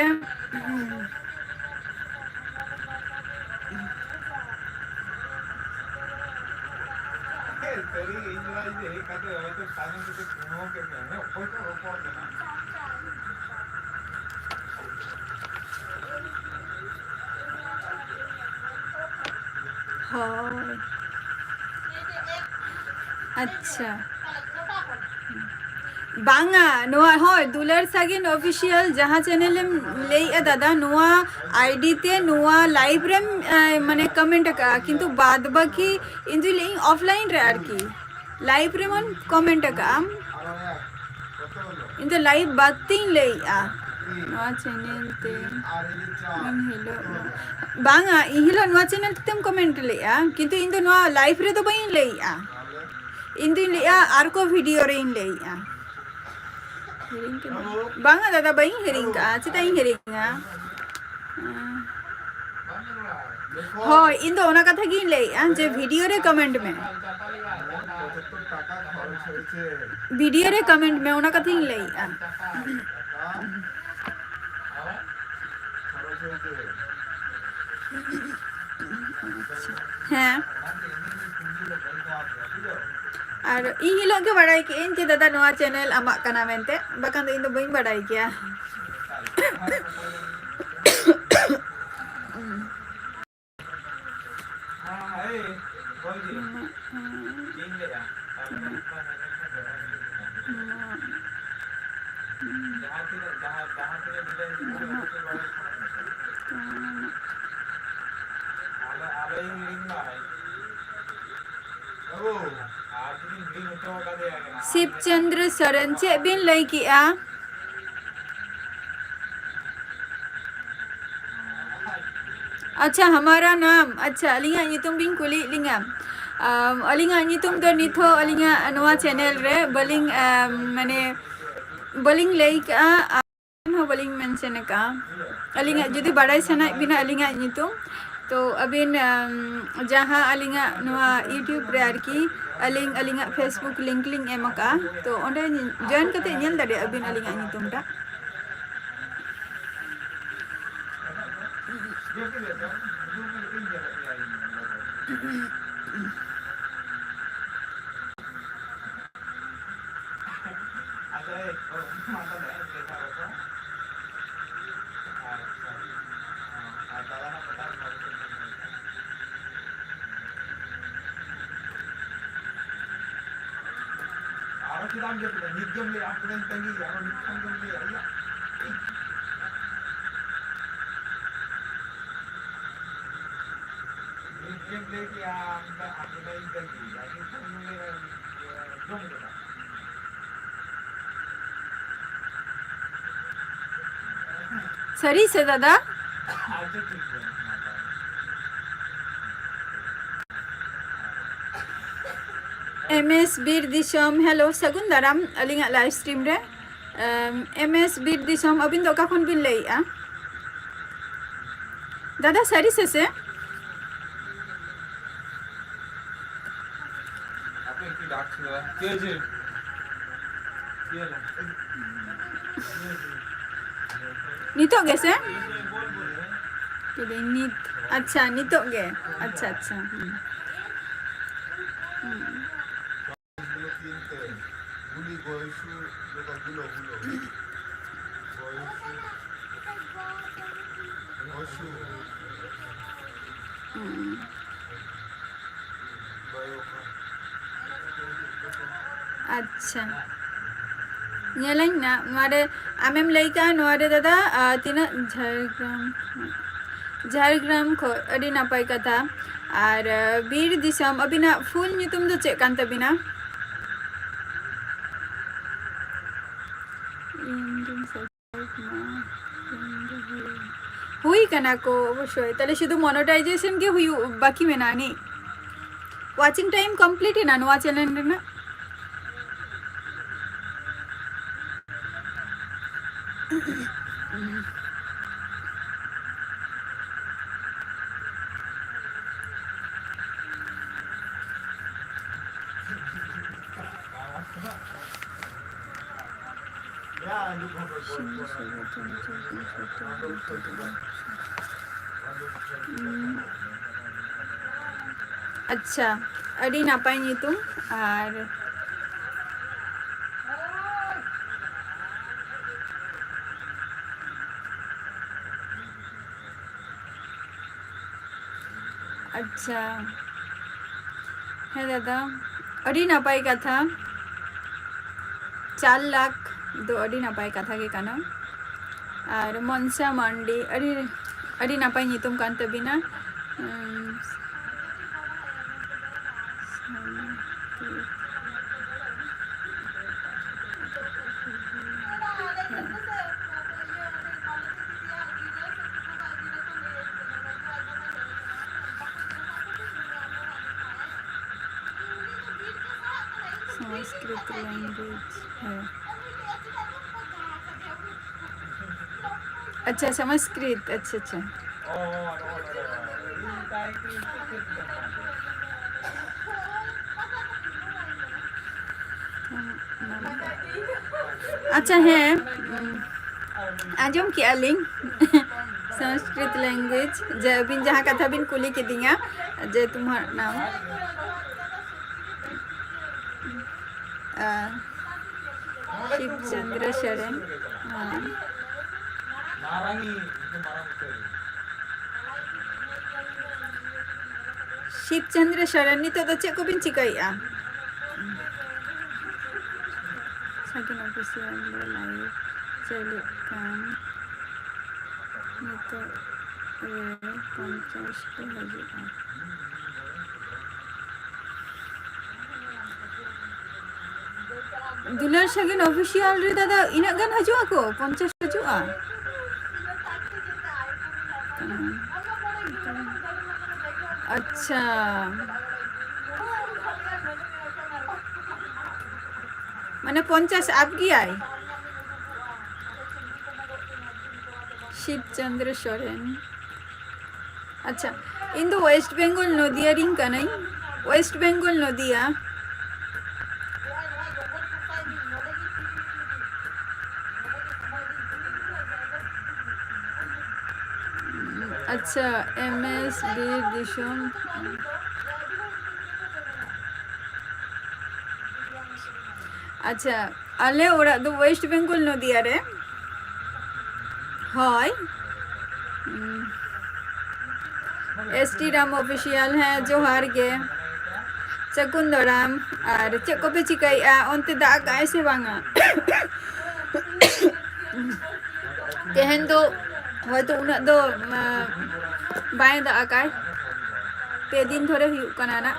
ᱦᱳᱭ᱾ ᱟᱪᱪᱷᱟ᱾ ᱵᱟᱝᱟ, ᱱᱚᱣᱟ, ᱦᱳᱭ, ᱫᱩᱞᱟᱹᱲ ᱥᱟᱹᱜᱤᱱ official ᱡᱟᱦᱟᱸ channel ᱮᱢ ᱞᱟᱹᱭᱮᱜᱼᱟ ᱫᱟᱫᱟ, ᱱᱚᱣᱟ ID ᱛᱮ ᱱᱚᱣᱟ live ᱨᱮᱢ, ᱮ, ᱢᱟᱱᱮ comment ᱟᱠᱟᱜᱼᱟ, ᱠᱤᱱᱛᱩ ᱵᱟᱫ ᱵᱟᱹᱠᱤ ᱤᱧ ᱫᱩᱧ ᱞᱟᱹᱭᱟᱹᱧ offline ᱨᱮ ᱟᱨᱠᱤ, live ᱨᱮᱢᱚᱱ comment ᱟᱠᱟᱜᱼᱟᱢ᱾ ᱤᱧ ᱫᱚ live ᱵᱟᱫ ᱛᱤᱧ ᱞᱟᱹᱭᱮᱜᱼᱟ ᱱᱚᱣᱟ channel ᱛᱮ᱾ ᱩᱱ ᱦᱤᱞᱳᱜ ᱵᱟᱝᱟ, ᱤᱧ ᱦᱤᱞᱳᱜ ᱱᱚᱣᱟ channel ᱛᱮᱢ comment ᱞᱮᱜᱼᱟ, ᱠᱤᱱᱛᱩ ᱤᱧ ᱫᱚ ᱱᱚᱣᱟ live ᱨᱮᱫᱚ ᱵᱟᱹᱧ ᱞᱟᱹᱭᱮᱜᱼᱟ᱾ ᱤᱧ ᱫᱩᱧ ᱞᱟᱹᱭᱮᱜᱼᱟ ᱟᱨ ᱠᱚ video ᱨᱤᱧ ᱞᱟᱹᱭᱮᱜᱼᱟ᱾ ᱦᱤᱲᱤᱧ ᱠᱮᱫᱟᱢ? ᱵᱟᱝᱟ ᱫᱟᱫᱟ, ᱵᱟᱹᱧ ᱦᱤᱲᱤᱧ ᱠᱟᱜᱼᱟ᱾ ᱪᱮᱫᱟᱜ ᱤᱧ ᱦᱤᱲᱤᱧᱟ? ᱦᱳᱭ, ᱤᱧ ᱫᱚ ᱚᱱᱟ ᱠᱟᱛᱷᱟ ᱜᱤᱧ ᱞᱟᱹᱭᱮᱜᱼᱟ ᱡᱮ video ᱨᱮ comment ᱢᱮ᱾ Video ᱨᱮ comment ᱢᱮ, ᱚᱱᱟ ᱠᱟᱛᱷᱟᱧ ᱞᱟᱹᱭᱮᱜᱼᱟ᱾ ᱦᱮᱸ᱾ ᱟᱨ ᱤᱧ ᱦᱤᱞᱳᱜ ᱜᱮ ᱵᱟᱲᱟᱭ ᱠᱮᱜᱼᱟᱹᱧ ᱡᱮ ᱫᱟᱫᱟ ᱱᱚᱣᱟ channel ᱟᱢᱟᱜ ᱠᱟᱱᱟ ᱢᱮᱱᱛᱮ, ᱵᱟᱠᱷᱟᱱ ᱫᱚ ᱤᱧ ᱫᱚ ᱵᱟᱹᱧ ᱵᱟᱲᱟᱭ ᱠᱮᱭᱟ᱾ ᱥᱤᱵ ᱪᱚᱱᱫᱨᱚ ᱥᱚᱨᱮᱱ, ᱪᱮᱫ ᱵᱤᱱ ᱞᱟᱹᱭ ᱠᱮᱜᱼᱟ? ᱟᱪᱪᱷᱟ, ᱦᱟᱢᱟᱨᱟ ᱱᱟᱢ, ᱟᱪᱪᱷᱟ, ᱟᱹᱞᱤᱧᱟᱜ ᱧᱩᱛᱩᱢ ᱵᱤᱱ ᱠᱩᱞᱤᱭᱮᱫ ᱞᱤᱧᱟ᱾ ᱟᱢ, ᱟᱹᱞᱤᱧᱟᱜ ᱧᱩᱛᱩᱢ ᱫᱚ ᱱᱤᱛ ᱦᱚᱸ ᱟᱹᱞᱤᱧᱟᱜ ᱱᱚᱣᱟ channel ᱨᱮ ᱵᱟᱹᱞᱤᱧ, ᱟᱢ, ᱢᱟᱱᱮ, ᱵᱟᱹᱞᱤᱧ ᱞᱟᱹᱭ ᱠᱟᱜᱼᱟ, ᱟᱨ ᱦᱚᱸ ᱵᱟᱹᱞᱤᱧ mention ᱟᱠᱟᱜᱼᱟ᱾ ᱟᱹᱞᱤᱧᱟᱜ ᱡᱩᱫᱤ ᱵᱟᱲᱟᱭ ᱥᱟᱱᱟᱭᱮᱫ ᱵᱤᱱᱟ ᱟᱹᱞᱤᱧᱟᱜ ᱧᱩᱛᱩᱢ, ᱛᱚ ᱟᱹᱵᱤᱱ, ᱟᱢ, ᱡᱟᱦᱟᱸ ᱟᱹᱞᱤᱧᱟᱜ ᱱᱚᱣᱟ YouTube ᱨᱮ ᱟᱨᱠᱤ ᱟᱹᱞᱤᱧ ᱟᱹᱞᱤᱧᱟᱜ Facebook link ᱞᱤᱧ ᱮᱢ ᱟᱠᱟᱫᱼᱟ, ᱛᱚ ᱚᱸᱰᱮ join ᱠᱟᱛᱮ ᱧᱮᱞ ᱫᱟᱲᱮᱭᱟᱜᱼᱟ ᱵᱤᱱ ᱟᱹᱞᱤᱧᱟᱜ ᱧᱩᱛᱩᱢ ᱴᱟᱜ᱾ ᱟᱪᱪᱷᱟ, ᱮᱭ, ᱚ, ᱢᱟ ᱛᱟᱦᱞᱮ, ᱮᱭ, ᱪᱮᱫ ᱠᱟᱜ ᱨᱚᱠᱚᱢ? ᱟᱪᱪᱷᱟ, ᱚ, ᱟᱨ ᱫᱟᱫᱟ ᱦᱚᱸ ᱯᱟᱛᱟ ᱨᱮ ᱵᱟᱵᱚ ᱥᱮᱱ ᱫᱟᱲᱮᱭᱟᱜᱼᱟ᱾ ᱟᱨᱚ ᱪᱮᱫᱟᱜ ᱮᱢ ᱡᱟᱹᱯᱤᱫᱟ? ᱱᱤᱛ ᱜᱮᱢ ᱞᱟᱹᱭᱟ, ᱟᱢ ᱪᱮᱫᱟᱜ ᱤᱧ ᱛᱟᱺᱜᱤᱭᱮᱭᱟ? ᱟᱨᱚ ᱱᱤᱛ ᱠᱷᱚᱱ ᱜᱮᱢ ᱞᱟᱹᱭᱟ, ᱤᱭᱟᱹ᱾ ᱱᱤᱛ ᱜᱮᱢ ᱞᱟᱹᱭ ᱠᱮᱭᱟ, ᱟᱢ ᱫᱚ, ᱟᱢ ᱫᱚ ᱤᱧ ᱛᱟᱺᱜᱤ, ᱟᱨ ᱱᱤᱛ ᱠᱷᱚᱱ ᱜᱮᱢ ᱞᱟᱹᱭᱟ, ᱡᱚᱢ ᱠᱮᱫᱟ᱾ ᱥᱟᱹᱨᱤ ᱥᱮ ᱫᱟᱫᱟ? ᱟᱪᱪᱷᱟ, ᱴᱷᱤᱠ ᱜᱮᱭᱟ, ᱢᱟ ᱛᱟᱦᱚᱞᱮ᱾ ᱮᱢ ᱮᱥ ᱵᱤᱨ ᱫᱤᱥᱚᱢ, hello, ᱥᱟᱹᱜᱩᱱ ᱫᱟᱨᱟᱢ ᱟᱹᱞᱤᱧᱟᱜ live stream ᱨᱮ᱾ ᱮᱢ, ᱮᱢ ᱮᱥ ᱵᱤᱨ ᱫᱤᱥᱚᱢ, ᱟᱹᱵᱤᱱ ᱫᱚ ᱚᱠᱟ ᱠᱷᱚᱱ ᱵᱤᱱ ᱞᱟᱹᱭᱮᱫᱼᱟ? ᱫᱟᱫᱟ, ᱥᱟᱹᱨᱤ ᱥᱮ ᱥᱮ? ᱱᱤᱛᱚᱜ ᱜᱮ ᱥᱮ? ᱠᱤᱫᱟᱹᱧ ᱱᱤᱛ, ᱟᱪᱪᱷᱟ, ᱱᱤᱛᱚᱜ ᱜᱮ᱾ ᱟᱪᱪᱷᱟ, ᱟᱪᱪᱷᱟ, ᱦᱩᱸ᱾ ᱦᱩᱸ᱾ ᱦᱩᱸ᱾ ᱟᱪᱪᱷᱟ, ᱧᱮᱞᱟᱹᱧ ᱱᱟᱜ ᱱᱚᱣᱟ ᱨᱮ᱾ ᱟᱢᱮᱢ ᱞᱟᱹᱭ ᱠᱟᱜᱼᱟ ᱱᱚᱣᱟ ᱨᱮ ᱫᱟᱫᱟ, ᱟᱨ ᱛᱤᱱᱟᱹᱜ ᱡᱷᱟᱲᱜᱨᱟᱢ, ᱡᱷᱟᱲᱜᱨᱟᱢ ᱠᱷᱚᱱ, ᱟᱹᱰᱤ ᱱᱟᱯᱟᱭ ᱠᱟᱛᱷᱟ᱾ ᱟᱨ, ᱟᱨ ᱵᱤᱨ ᱫᱤᱥᱚᱢ, ᱟᱹᱵᱤᱱᱟᱜ full ᱧᱩᱛᱩᱢ ᱫᱚ ᱪᱮᱫ ᱠᱟᱱ ᱛᱟᱹᱵᱤᱱᱟ? ᱦᱩᱭ ᱠᱟᱱᱟ ᱠᱚ ᱚᱵᱚᱥᱥᱳᱭ᱾ ᱛᱟᱦᱞᱮ ᱥᱩᱫᱷᱩ monetization ᱜᱮ ᱦᱩᱭᱩᱜ ᱵᱟᱠᱤ ᱢᱮᱱᱟᱜᱼᱟ ᱱᱤ? Watching time complete ᱮᱱᱟ ᱱᱚᱣᱟ channel ᱨᱮᱱᱟᱜ? ᱩᱸ, ᱟᱪᱪᱷᱟ, ᱟᱹᱰᱤ ᱱᱟᱯᱟᱭ ᱧᱩᱛᱩᱢ᱾ ᱟᱨ ᱟᱪᱪᱷᱟ, ᱦᱮᱸ ᱫᱟᱫᱟ, ᱟᱹᱰᱤ ᱱᱟᱯᱟᱭ ᱠᱟᱛᱷᱟ᱾ ᱪᱟᱨ ᱞᱟᱠᱷ ᱫᱚ ᱟᱹᱰᱤ ᱱᱟᱯᱟᱭ ᱠᱟᱛᱷᱟ ᱜᱮ ᱠᱟᱱᱟ᱾ ᱟᱨ ᱢᱚᱱᱥᱟ ᱢᱟᱱᱰᱤ, ᱟᱹᱰᱤ, ᱟᱹᱰᱤ ᱱᱟᱯᱟᱭ ᱧᱩᱛᱩᱢ ᱠᱟᱱ ᱛᱟᱹᱵᱤᱱᱟ᱾ ᱩᱸ, ᱥᱚᱝᱥᱠᱨᱤᱛ language, ᱦᱮᱸ᱾ ᱟᱪᱪᱷᱟ, ᱥᱚᱝᱥᱠᱨᱤᱛ, ᱟᱪᱪᱷᱟ, ᱟᱪᱪᱷᱟ᱾ ᱟᱪᱪᱷᱟ, ᱦᱮᱸ, ᱩᱸ, ᱟᱸᱡᱚᱢ ᱠᱮᱜᱼᱟ ᱞᱤᱧ᱾ ᱥᱚᱝᱥᱠᱨᱤᱛ language, ᱡᱮ ᱟᱹᱵᱤᱱ ᱡᱟᱦᱟᱸ ᱠᱟᱛᱷᱟ ᱵᱤᱱ ᱠᱩᱞᱤ ᱠᱤᱫᱤᱧᱟ, ᱡᱮ ᱛᱩᱢᱦᱟᱨ ᱱᱟᱢ, ᱟ, ᱥᱤᱵ ᱪᱚᱱᱫᱨᱚ ᱥᱚᱨᱮᱱ᱾ ᱦᱮᱸ᱾ ᱥᱤᱵ ᱪᱚᱱᱫᱨᱚ ᱥᱚᱨᱮᱱ, ᱱᱤᱛᱚᱜ ᱫᱚ ᱪᱮᱫ ᱠᱚᱵᱤᱱ ᱪᱤᱠᱟᱹᱭᱮᱫᱼᱟ? ᱥᱟᱹᱜᱩᱱ ᱚᱯᱷᱤᱥᱤᱭᱟᱞ ᱨᱮ ᱞᱟᱭᱤᱵᱷ ᱪᱟᱹᱞᱩᱜ ᱠᱟᱱ᱾ ᱱᱤᱛᱚᱜ ᱨᱮ ᱯᱚᱧᱪᱟᱥ ᱠᱚ ᱦᱤᱡᱩᱜᱼᱟ᱾ ᱫᱩᱞᱟᱹᱲ ᱥᱟᱹᱜᱩᱱ ᱚᱯᱷᱤᱥᱤᱭᱟᱞ ᱨᱮ ᱫᱟᱫᱟ ᱤᱱᱟᱹᱜ ᱜᱟᱱ ᱦᱤᱡᱩᱜ ᱟᱠᱚ? ᱯᱚᱧᱪᱟᱥ ᱦᱤᱡᱩᱜᱼᱟ? ᱟᱪᱪᱷᱟ, ᱢᱟᱱᱮ ᱯᱚᱧᱪᱟᱥ ᱟᱯ ᱜᱮᱭᱟᱭ ᱥᱤᱵ ᱪᱚᱱᱫᱨᱚ ᱥᱚᱨᱮᱱ᱾ ᱟᱪᱪᱷᱟ, ᱤᱧ ᱫᱚ ᱳᱭᱮᱥᱴ ᱵᱮᱝᱜᱚᱞ ᱱᱚᱫᱤᱭᱟ ᱨᱤᱧ ᱠᱟᱹᱱᱟᱹᱧ, ᱳᱭᱮᱥᱴ ᱵᱮᱝᱜᱚᱞ ᱱᱚᱫᱤᱭᱟ᱾ ᱟᱪᱪᱷᱟ, ᱮᱢ ᱮᱥ ᱵᱤᱨ ᱫᱤᱥᱚᱢ᱾ ᱟᱪᱪᱷᱟ, ᱟᱞᱮ ᱚᱲᱟᱜ ᱫᱚ ᱳᱭᱮᱥᱴ ᱵᱮᱝᱜᱚᱞ, ᱱᱚᱫᱤᱭᱟ ᱨᱮ᱾ ᱦᱳᱭ᱾ ᱩᱸ, ᱮᱥ ᱴᱤ ᱨᱟᱢ ᱚᱯᱷᱤᱥᱤᱭᱟᱞ, ᱦᱮᱸ, ᱡᱚᱦᱟᱨ ᱜᱮ᱾ ᱪᱟᱹᱠᱩᱱ ᱫᱚᱨᱟᱢ, ᱟᱨ ᱪᱮᱫ ᱠᱚᱯᱮ ᱪᱤᱠᱟᱹᱭᱮᱫᱼᱟ? ᱚᱱᱛᱮ ᱫᱟᱜ ᱠᱟᱜᱼᱟᱭ ᱥᱮ ᱵᱟᱝᱟ? ᱛᱮᱦᱮᱧ ᱫᱚ ᱦᱚᱭᱛᱳ ᱩᱱᱟᱹᱜ ᱫᱚ, ᱢᱟ, ᱵᱟᱭ ᱫᱟᱜ ᱟᱠᱟᱭ᱾ ᱯᱮ ᱫᱤᱱ ᱫᱷᱚᱨᱮ ᱦᱩᱭᱩᱜ ᱠᱟᱱᱟ ᱱᱟᱜ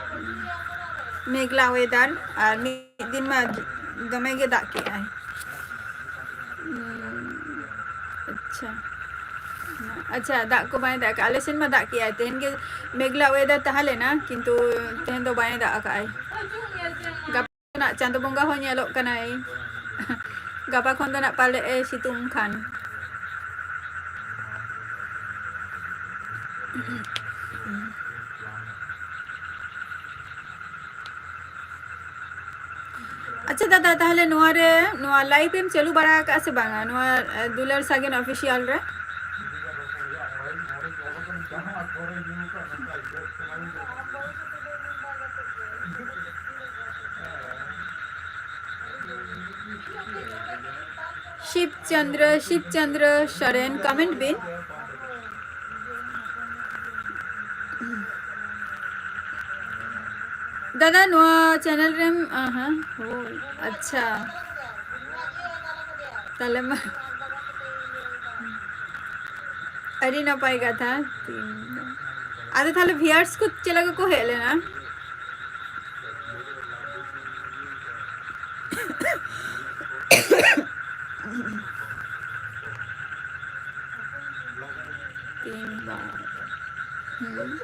ᱢᱮᱜᱽᱞᱟ ᱣᱮᱫᱟᱨ, ᱟᱨ ᱢᱤᱫ ᱫᱤᱱ ᱢᱟ ᱫᱚᱢᱮ ᱜᱮ ᱫᱟᱜ ᱠᱮᱜᱼᱟᱭ᱾ ᱩᱸ, ᱟᱪᱪᱷᱟ᱾ ᱟᱪᱪᱷᱟ, ᱫᱟᱜ ᱠᱚ ᱵᱟᱭ ᱫᱟᱜ ᱠᱟᱜᱼᱟ᱾ ᱟᱞᱮ ᱥᱮᱱ ᱢᱟ ᱫᱟᱜ ᱠᱮᱜᱼᱟᱭ᱾ ᱛᱮᱦᱮᱧ ᱜᱮ ᱢᱮᱜᱽᱞᱟ ᱣᱮᱫᱟᱨ ᱛᱟᱦᱮᱸ ᱞᱮᱱᱟ, ᱠᱤᱱᱛᱩ ᱛᱮᱦᱮᱧ ᱫᱚ ᱵᱟᱭ ᱫᱟᱜ ᱟᱠᱟᱜᱼᱟᱭ᱾ ᱜᱟᱯᱟ ᱱᱟᱜ ᱪᱟᱸᱫᱚ ᱵᱚᱸᱜᱟ ᱦᱚᱸ ᱧᱮᱞᱚᱜ ᱠᱟᱱᱟᱭ᱾ ᱜᱟᱯᱟ ᱠᱷᱚᱱ ᱫᱚ ᱱᱟᱜ ᱯᱟᱞᱮ ᱮ ᱥᱤᱛᱩᱝ ᱠᱷᱟᱱ᱾ ᱟᱪᱪᱷᱟ ᱫᱟᱫᱟ, ᱛᱟᱦᱚᱞᱮ ᱱᱚᱣᱟ ᱨᱮ, ᱱᱚᱣᱟ ᱞᱟᱭᱤᱵᱷ ᱮᱢ ᱪᱟᱹᱞᱩ ᱵᱟᱲᱟ ᱟᱠᱟᱫᱼᱟ ᱥᱮ ᱵᱟᱝᱟ ᱱᱚᱣᱟ, ᱮ, ᱫᱩᱞᱟᱹᱲ ᱥᱟᱜᱮᱱ ᱚᱯᱷᱤᱥᱤᱭᱟᱞ ᱨᱮ? ᱥᱤᱵ ᱪᱚᱱᱫᱨᱚ, ᱥᱤᱵ ᱪᱚᱱᱫᱨᱚ ᱥᱚᱨᱮᱱ, ᱠᱚᱢᱮᱱᱴ ᱵᱤᱱ᱾ ᱫᱟᱫᱟ, ᱱᱚᱣᱟ ᱪᱮᱱᱮᱞ ᱨᱮᱢ, ᱟᱦᱟ, ᱦᱳᱭ, ᱟᱪᱪᱷᱟ᱾ ᱛᱟᱦᱞᱮ ᱢᱟ ᱟᱹᱰᱤ ᱱᱟᱯᱟᱭ ᱠᱟᱛᱷᱟ᱾ ᱟᱫᱚ ᱛᱟᱦᱞᱮ ᱵᱷᱤᱭᱟᱨᱥ ᱠᱚ ᱪᱮᱫ ᱞᱮᱠᱟ ᱠᱚ ᱦᱮᱡ ᱞᱮᱱᱟ? ᱛᱤᱱ ᱵᱟᱨ᱾ ᱦᱩᱸ᱾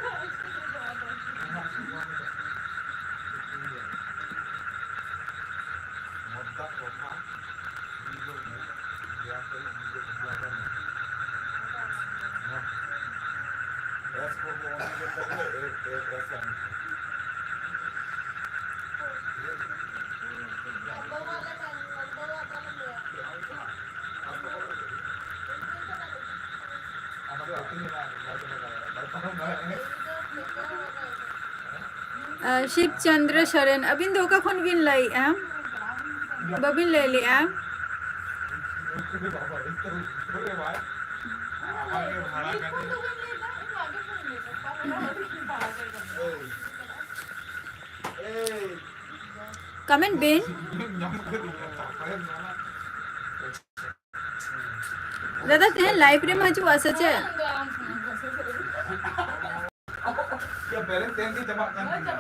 ᱟᱨ ᱥᱤᱵ ᱪᱚᱱᱫᱨᱚ ᱥᱚᱨᱮᱱ, ᱟᱹᱵᱤᱱ ᱫᱚ ᱚᱠᱟ ᱠᱷᱚᱱ ᱵᱤᱱ ᱞᱟᱹᱭᱮᱜᱼᱟ? ᱵᱟᱹᱵᱤᱱ ᱞᱟᱹᱭ ᱞᱮᱜᱼᱟ᱾ ᱠᱚᱢᱮᱱᱴ ᱵᱤᱱ᱾ ᱫᱟᱫᱟ, ᱛᱮᱦᱮᱧ ᱞᱟᱭᱤᱵᱷ ᱨᱮᱢ ᱦᱤᱡᱩᱜᱼᱟ ᱥᱮ ᱪᱮᱫ? ᱭᱟ, ᱵᱮᱞᱮᱱᱥ ᱮᱢ ᱜᱮ ᱪᱟᱵᱟᱜ ᱠᱟᱱ ᱛᱤᱧᱟ᱾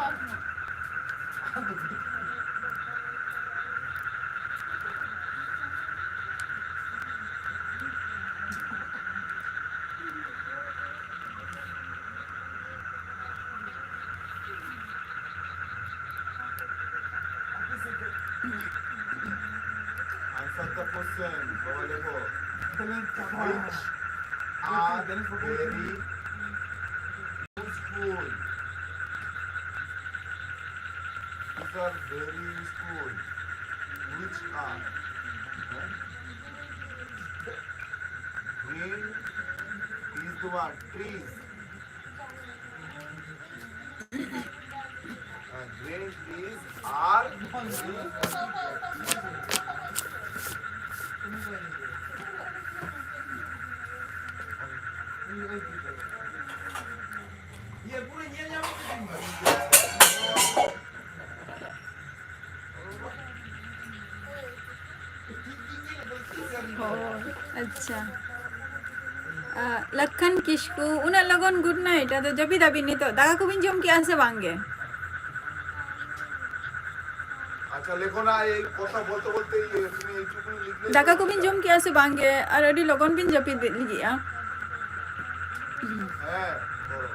Answer the question, ᱵᱟᱵᱟ ᱞᱮᱠᱚ᱾ Which are very useful? Which are very useful? Which are? Green is the one, trees. Uh, green trees are ᱚ, ᱟᱪᱪᱷᱟ᱾ ᱟ, ᱞᱟᱠᱷᱟᱱ ᱠᱤᱥᱠᱩ, ᱩᱱᱟᱹᱜ ᱞᱚᱜᱚᱱ ᱜᱩᱰ ᱱᱟᱭᱤᱴ? ᱟᱫᱚ ᱡᱟᱹᱯᱤᱫ ᱟᱵᱤᱱ ᱱᱤᱛᱚᱜ? ᱫᱟᱠᱟ ᱠᱚᱵᱤᱱ ᱡᱚᱢ ᱠᱮᱜᱼᱟ ᱥᱮ ᱵᱟᱝ ᱜᱮ? আচ্ছা, লেখো না, এই কথা বলতে বলতে এই তুমি এইটুকুনি লিখলে দাকা তো কবিন হয়ে জুম যায়। কি আছে বাঙ্গে? আর এডি লগন বিন জাপিদ লিগিয়া। হ্যাঁ, করো।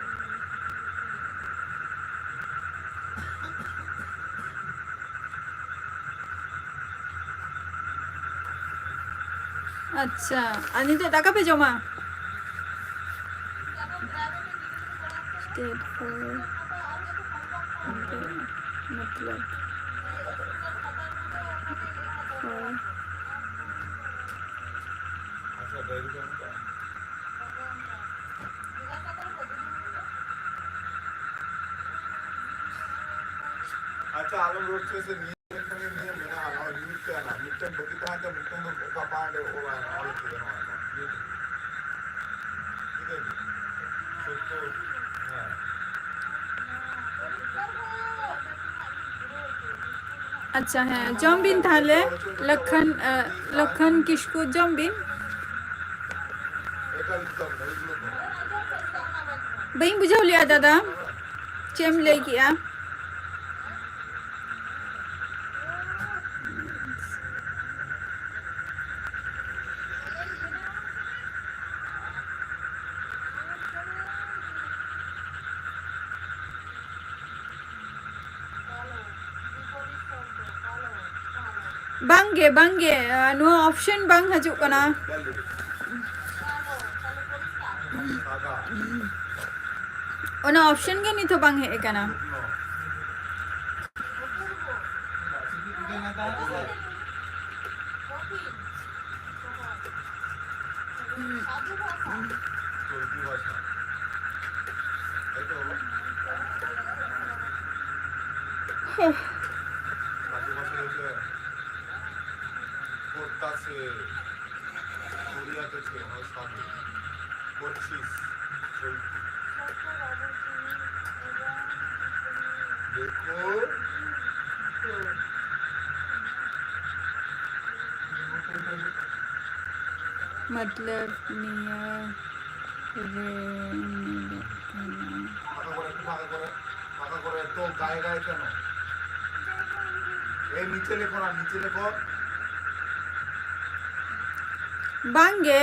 আচ্ছা, আর নিতে দাকা পে জমা। State for, मतलब, for। আচ্ছা, ডায়েরি কেমন? ᱟᱞᱚᱢ ᱨᱚᱲ ᱦᱚᱪᱚᱭᱟ ᱥᱮ, ᱱᱤᱭᱟᱹ ᱞᱮᱠᱷᱟᱱ ᱜᱮ ᱱᱤᱭᱟᱹ ᱢᱮᱱᱟᱜᱼᱟ, ᱱᱚᱜᱼᱚᱭ ᱢᱤᱫᱴᱮᱱ ᱟᱱᱟ, ᱢᱤᱫᱴᱮᱱ ᱵᱟᱹᱠᱤ ᱛᱟᱦᱮᱱ ᱛᱮ ᱢᱤᱫᱴᱮᱱ ᱫᱚ ᱚᱠᱟ ᱯᱟᱦᱴᱟ ᱚᱞ ᱟᱭ, ᱚᱞ ᱦᱚᱪᱚᱭᱟ ᱱᱚᱣᱟ ᱫᱚ᱾ ᱴᱷᱤᱠ ᱟᱪᱷᱮ? ᱥᱚᱛᱛᱚ, ᱦᱮᱸ᱾ ᱟᱪᱪᱷᱟ, ᱦᱮᱸ, ᱡᱚᱢ ᱵᱤᱱ ᱛᱟᱦᱞᱮ, ᱞᱚᱠᱷᱚᱱ, ᱮ, ᱞᱚᱠᱷᱚᱱ ᱠᱤᱥᱠᱩ, ᱡᱚᱢ ᱵᱤᱱ᱾ ᱵᱟᱹᱧ ᱵᱩᱡᱷᱟᱹᱣ ᱞᱮᱜᱼᱟ ᱫᱟᱫᱟ, ᱪᱮᱫ ᱮᱢ ᱞᱟᱹᱭ ᱠᱮᱜᱼᱟ? ᱵᱟᱝᱜᱮ, ᱵᱟᱝᱜᱮ, ᱟ, ᱱᱚᱣᱟ option ᱵᱟᱝ ᱦᱤᱡᱩᱜ ᱠᱟᱱᱟ᱾ ᱚᱱᱟ option ᱜᱮ ᱱᱤᱛ ᱦᱚᱸ ᱵᱟᱝ ᱦᱮᱡ ᱟᱠᱟᱱᱟ᱾ ᱢᱚᱛᱞᱚᱵ ᱱᱤᱭᱟᱹ ᱨᱮ ᱧᱮᱞᱚᱜ ᱠᱟᱱᱟ᱾ ফাঁকা করে, একটু ফাঁকা করে, ফাঁকা করে, এত গায়ে গায়ে কেন? এই নিচে লেখো না, নিচে লেখো। ᱵᱟᱝᱜᱮ᱾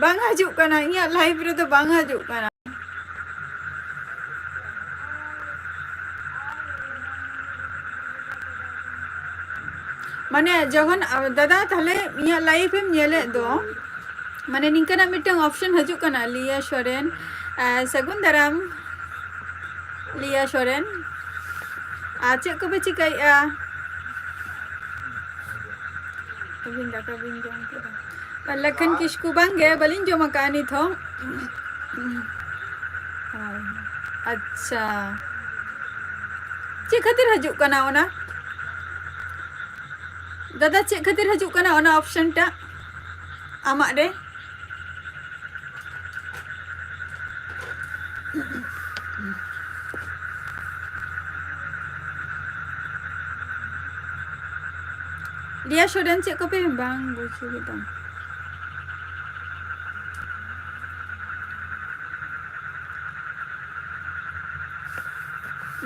ᱵᱟᱝ ᱦᱤᱡᱩᱜ ᱠᱟᱱᱟ, ᱤᱧᱟᱹᱜ live ᱨᱮᱫᱚ ᱵᱟᱝ ᱦᱤᱡᱩᱜ ᱠᱟᱱᱟ᱾ ᱢᱟᱱᱮ ᱡᱚᱠᱷᱚᱱ, ᱟ, ᱫᱟᱫᱟ, ᱛᱟᱦᱞᱮ ᱤᱧᱟᱹᱜ live ᱮᱢ ᱧᱮᱞᱮᱫ ᱫᱚ, ᱢᱟᱱᱮ ᱱᱤᱝᱠᱟᱹᱱᱟᱜ ᱢᱤᱫᱴᱟᱝ option ᱦᱤᱡᱩᱜ ᱠᱟᱱᱟ, ᱞᱤᱭᱟ ᱥᱚᱨᱮᱱ, ᱟ, ᱥᱟᱹᱜᱩᱱ ᱫᱟᱨᱟᱢ, ᱞᱤᱭᱟ ᱥᱚᱨᱮᱱ᱾ ᱟᱨ ᱪᱮᱫ ᱠᱚᱯᱮ ᱪᱤᱠᱟᱹᱭᱮᱫᱼᱟ? ᱟᱹᱵᱤᱱ ᱫᱟᱠᱟ ᱵᱤᱱ ᱡᱚᱢ ᱠᱮᱫᱟ? ᱞᱟᱠᱷᱟᱱ ᱠᱤᱥᱠᱩ, ᱵᱟᱝᱜᱮ, ᱵᱟᱹᱞᱤᱧ ᱡᱚᱢ ᱟᱠᱟᱫᱼᱟ ᱱᱤᱛ ᱦᱚᱸ᱾ ᱟᱪᱪᱷᱟ, ᱪᱮᱫ ᱠᱷᱟᱹᱛᱤᱨ ᱦᱤᱡᱩᱜ ᱠᱟᱱᱟ ᱚᱱᱟ? ᱫᱟᱫᱟ, ᱪᱮᱫ ᱠᱷᱟᱹᱛᱤᱨ ᱦᱤᱡᱩᱜ ᱠᱟᱱᱟ ᱚᱱᱟ ᱚᱯᱥᱮᱱ ᱴᱟᱜ ᱟᱢᱟᱜ ᱨᱮ? ᱨᱤᱭᱟ ᱥᱚᱨᱮᱱ, ᱪᱮᱫ ᱠᱚᱯᱮ ᱵᱟᱝ ᱵᱩᱡᱷᱟᱹᱣ ᱠᱮᱫᱟ?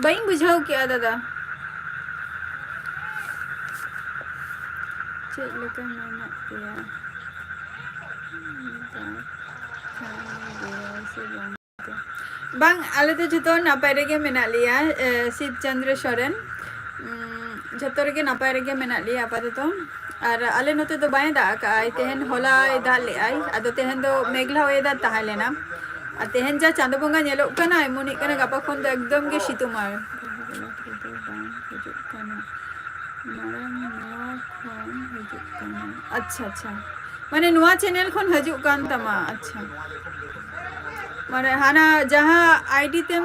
ᱵᱟᱹᱧ ᱵᱩᱡᱷᱟᱹᱣ ᱠᱮᱜᱼᱟ ᱫᱟᱫᱟ᱾ ᱪᱮᱫ ᱞᱮᱠᱟ ᱢᱮᱱᱟᱜ ᱯᱮᱭᱟ? ᱵᱟᱝ, ᱟᱞᱮ ᱫᱚ ᱡᱷᱚᱛᱚ ᱱᱟᱯᱟᱭ ᱨᱮᱜᱮ ᱢᱮᱱᱟᱜ ᱞᱮᱭᱟ, ᱮ, ᱥᱤᱵ ᱪᱚᱱᱫᱨᱚ ᱥᱚᱨᱮᱱ᱾ ᱩᱸ, ᱡᱷᱚᱛᱚ ᱨᱮᱜᱮ ᱱᱟᱯᱟᱭ ᱨᱮᱜᱮ ᱢᱮᱱᱟᱜ ᱞᱮᱭᱟ ᱟᱯᱟᱛᱚᱛᱚ᱾ ᱟᱨ ᱟᱞᱮ ᱱᱚᱛᱮ ᱫᱚ ᱵᱟᱭ ᱫᱟᱜ ᱟᱠᱟᱜᱼᱟᱭ, ᱛᱮᱦᱮᱧ ᱦᱚᱞᱟᱭ ᱫᱟᱜ ᱞᱮᱜᱼᱟᱭ, ᱟᱫᱚ ᱛᱮᱦᱮᱧ ᱫᱚ ᱢᱮᱜᱷᱞᱟ weather ᱛᱟᱦᱮᱸ ᱞᱮᱱᱟ᱾ ᱟᱨ ᱛᱮᱦᱮᱧ ᱡᱟ ᱪᱟᱸᱫᱚ ᱵᱚᱸᱜᱟ ᱧᱮᱞᱚᱜ ᱠᱟᱱᱟᱭ, ᱢᱚᱱᱮᱜ ᱠᱟᱱᱟ ᱜᱟᱯᱟ ᱠᱷᱚᱱ ᱫᱚ ᱮᱠᱫᱚᱢ ᱜᱮ ᱥᱤᱛᱩᱝᱟᱭ᱾ ᱦᱤᱡᱩᱜ ᱠᱟᱱᱟ, ᱢᱟᱲᱟᱝ ᱱᱚᱣᱟ ᱠᱷᱚᱱ ᱦᱤᱡᱩᱜ ᱠᱟᱱᱟ᱾ ᱟᱪᱪᱷᱟ, ᱟᱪᱪᱷᱟ, ᱢᱟᱱᱮ ᱱᱚᱣᱟ channel ᱠᱷᱚᱱ ᱦᱤᱡᱩᱜ ᱠᱟᱱ ᱛᱟᱢᱟ᱾ ᱟᱪᱪᱷᱟ, ᱢᱟᱱᱮ ᱦᱟᱱᱟ ᱡᱟᱦᱟᱸ ID ᱛᱮᱢ,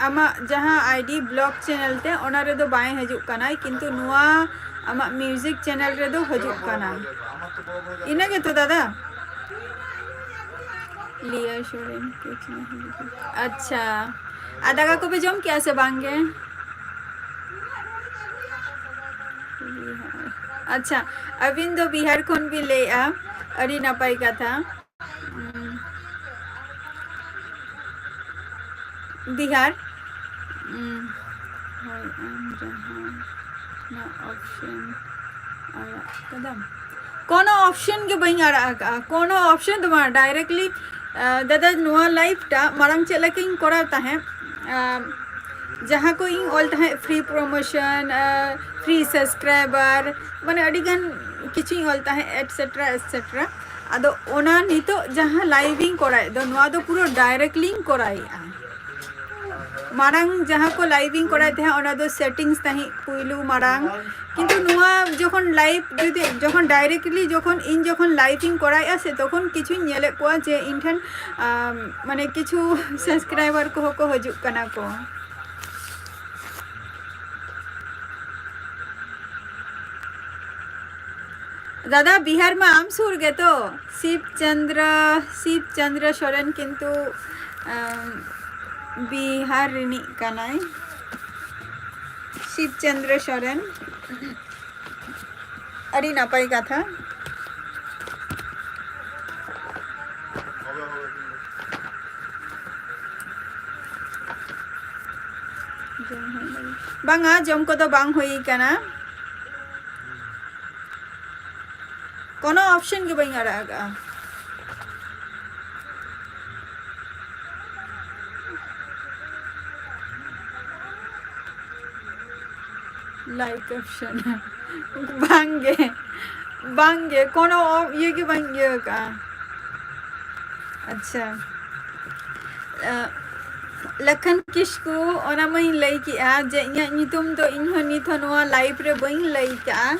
ᱟᱢᱟᱜ ᱡᱟᱦᱟᱸ ID vlog channel ᱛᱮ, ᱚᱱᱟ ᱨᱮᱫᱚ ᱵᱟᱭ ᱦᱤᱡᱩᱜ ᱠᱟᱱᱟᱭ, ᱠᱤᱱᱛᱩ ᱱᱚᱣᱟ ᱟᱢᱟᱜ music channel ᱨᱮᱫᱚ ᱦᱤᱡᱩᱜ ᱠᱟᱱᱟ᱾ ᱤᱱᱟᱹ ᱜᱮᱛᱚ ᱫᱟᱫᱟ? ᱞᱤᱭᱟ ᱥᱚᱨᱮᱱ ᱠᱩᱪ ᱱᱟᱦᱤ ᱞᱤᱠᱷᱟ᱾ ᱟᱪᱪᱷᱟ, ᱟᱨ ᱫᱟᱠᱟ ᱠᱚᱯᱮ ᱡᱚᱢ ᱠᱮᱜᱼᱟ ᱥᱮ ᱵᱟᱝ ᱜᱮ? ᱟᱪᱪᱷᱟ, ᱟᱹᱵᱤᱱ ᱫᱚ ᱵᱤᱦᱟᱨ ᱠᱷᱚᱱ ᱵᱤᱱ ᱞᱟᱹᱭᱮᱜᱼᱟ, ᱟᱹᱰᱤ ᱱᱟᱯᱟᱭ ᱠᱟᱛᱷᱟ᱾ ᱩᱸ, ᱵᱤᱦᱟᱨ, ᱩᱸ, ᱦᱳᱭ, ᱟᱢ ᱡᱟᱦᱟᱸ ᱱᱚᱣᱟ option ᱟᱲᱟᱜ ᱠᱟᱫᱟᱢ, ᱠᱳᱱᱳ option ᱜᱮ ᱵᱟᱹᱧ ᱟᱲᱟᱜ ᱟᱠᱟᱫᱼᱟ, ᱠᱳᱱᱳ option ᱫᱚ ᱵᱟᱝ, directly, ᱟᱸ, ᱫᱟᱫᱟ, ᱱᱚᱣᱟ live ᱴᱟᱜ ᱢᱟᱲᱟᱝ ᱪᱮᱫ ᱞᱮᱠᱟᱧ ᱠᱚᱨᱟᱣ ᱛᱟᱦᱮᱸᱫ, ᱟᱸ, ᱡᱟᱦᱟᱸ ᱠᱚ ᱤᱧ ᱚᱞ ᱛᱟᱦᱮᱸᱫ free promotion, ᱟᱸ, free subscriber, ᱢᱟᱱᱮ ᱟᱹᱰᱤ ᱜᱟᱱ ᱠᱤᱪᱷᱩᱧ ᱚᱞ ᱛᱟᱦᱮᱸᱫ, et cetera, et cetera᱾ ᱟᱫᱚ ᱚᱱᱟ ᱱᱤᱛᱚᱜ ᱡᱟᱦᱟᱸ live ᱤᱧ ᱠᱚᱨᱟᱣᱮᱫ ᱫᱚ, ᱱᱚᱣᱟ ᱫᱚ ᱯᱩᱨᱟᱹ directly ᱤᱧ ᱠᱚᱨᱟᱣᱮᱫᱼᱟ᱾ ᱢᱟᱲᱟᱝ ᱡᱟᱦᱟᱸ ᱠᱚ live ᱤᱧ ᱠᱚᱨᱟᱣᱮᱫ ᱛᱟᱦᱮᱸᱫ, ᱚᱱᱟ ᱫᱚ settings ᱛᱟᱦᱮᱸᱫ ᱯᱩᱭᱞᱩ ᱢᱟᱲᱟᱝ᱾ ᱠᱤᱱᱛᱩ ᱱᱚᱣᱟ ᱡᱚᱠᱷᱚᱱ live ᱡᱩᱫᱤ, ᱡᱚᱠᱷᱚᱱ directly ᱡᱚᱠᱷᱚᱱ ᱤᱧ ᱡᱚᱠᱷᱚᱱ live ᱤᱧ ᱠᱚᱨᱟᱣᱮᱫᱼᱟ ᱥᱮ, ᱛᱚᱠᱷᱚᱱ ᱠᱤᱪᱷᱩᱧ ᱧᱮᱞᱮᱫ ᱠᱚᱣᱟ ᱡᱮ ᱤᱧ ᱴᱷᱮᱱ, ᱟᱢ, ᱢᱟᱱᱮ ᱠᱤᱪᱷᱩ subscriber ᱠᱚᱦᱚᱸ ᱠᱚ ᱦᱤᱡᱩᱜ ᱠᱟᱱᱟ ᱠᱚ᱾ ᱫᱟᱫᱟ, ᱵᱤᱦᱟᱨ ᱢᱟ ᱟᱢ ᱥᱩᱨ ᱜᱮᱛᱚ᱾ ᱥᱤᱵ ᱪᱚᱱᱫᱨᱚ, ᱥᱤᱵ ᱪᱚᱱᱫᱨᱚ ᱥᱚᱨᱮᱱ ᱠᱤᱱᱛᱩ, ᱟᱢ, ᱵᱤᱦᱟᱨ ᱨᱤᱱᱤᱡ ᱠᱟᱱᱟᱭ᱾ ᱥᱤᱵ ᱪᱚᱱᱫᱨᱚ ᱥᱚᱨᱮᱱ, ᱟᱹᱰᱤ ᱱᱟᱯᱟᱭ ᱠᱟᱛᱷᱟ᱾ ᱵᱟᱝᱟ, ᱡᱚᱢ ᱠᱚᱫᱚ ᱵᱟᱝ ᱦᱩᱭ ᱠᱟᱱᱟ᱾ ᱠᱳᱱᱳ option ᱜᱮ ᱵᱟᱹᱧ ᱟᱲᱟᱜ ᱟᱠᱟᱫᱼᱟ᱾ Like option᱾ ᱵᱟᱝᱜᱮ, ᱵᱟᱝᱜᱮ, ᱠᱳᱱᱳ ᱚ-, ᱤᱭᱟᱹ ᱜᱮ ᱵᱟᱹᱧ ᱤᱭᱟᱹ ᱟᱠᱟᱫᱼᱟ᱾ ᱟᱪᱪᱷᱟ᱾ ᱟᱸ, ᱞᱟᱠᱷᱟᱱ ᱠᱤᱥᱠᱩ, ᱚᱱᱟ ᱢᱟᱧ ᱞᱟᱹᱭ ᱠᱮᱜᱼᱟ ᱡᱮ ᱤᱧᱟᱹᱜ ᱧᱩᱛᱩᱢ ᱫᱚ ᱤᱧᱦᱚᱸ ᱱᱤᱛ ᱦᱚᱸ ᱱᱚᱣᱟ live ᱨᱮ ᱵᱟᱹᱧ ᱞᱟᱹᱭ ᱠᱟᱜᱼᱟ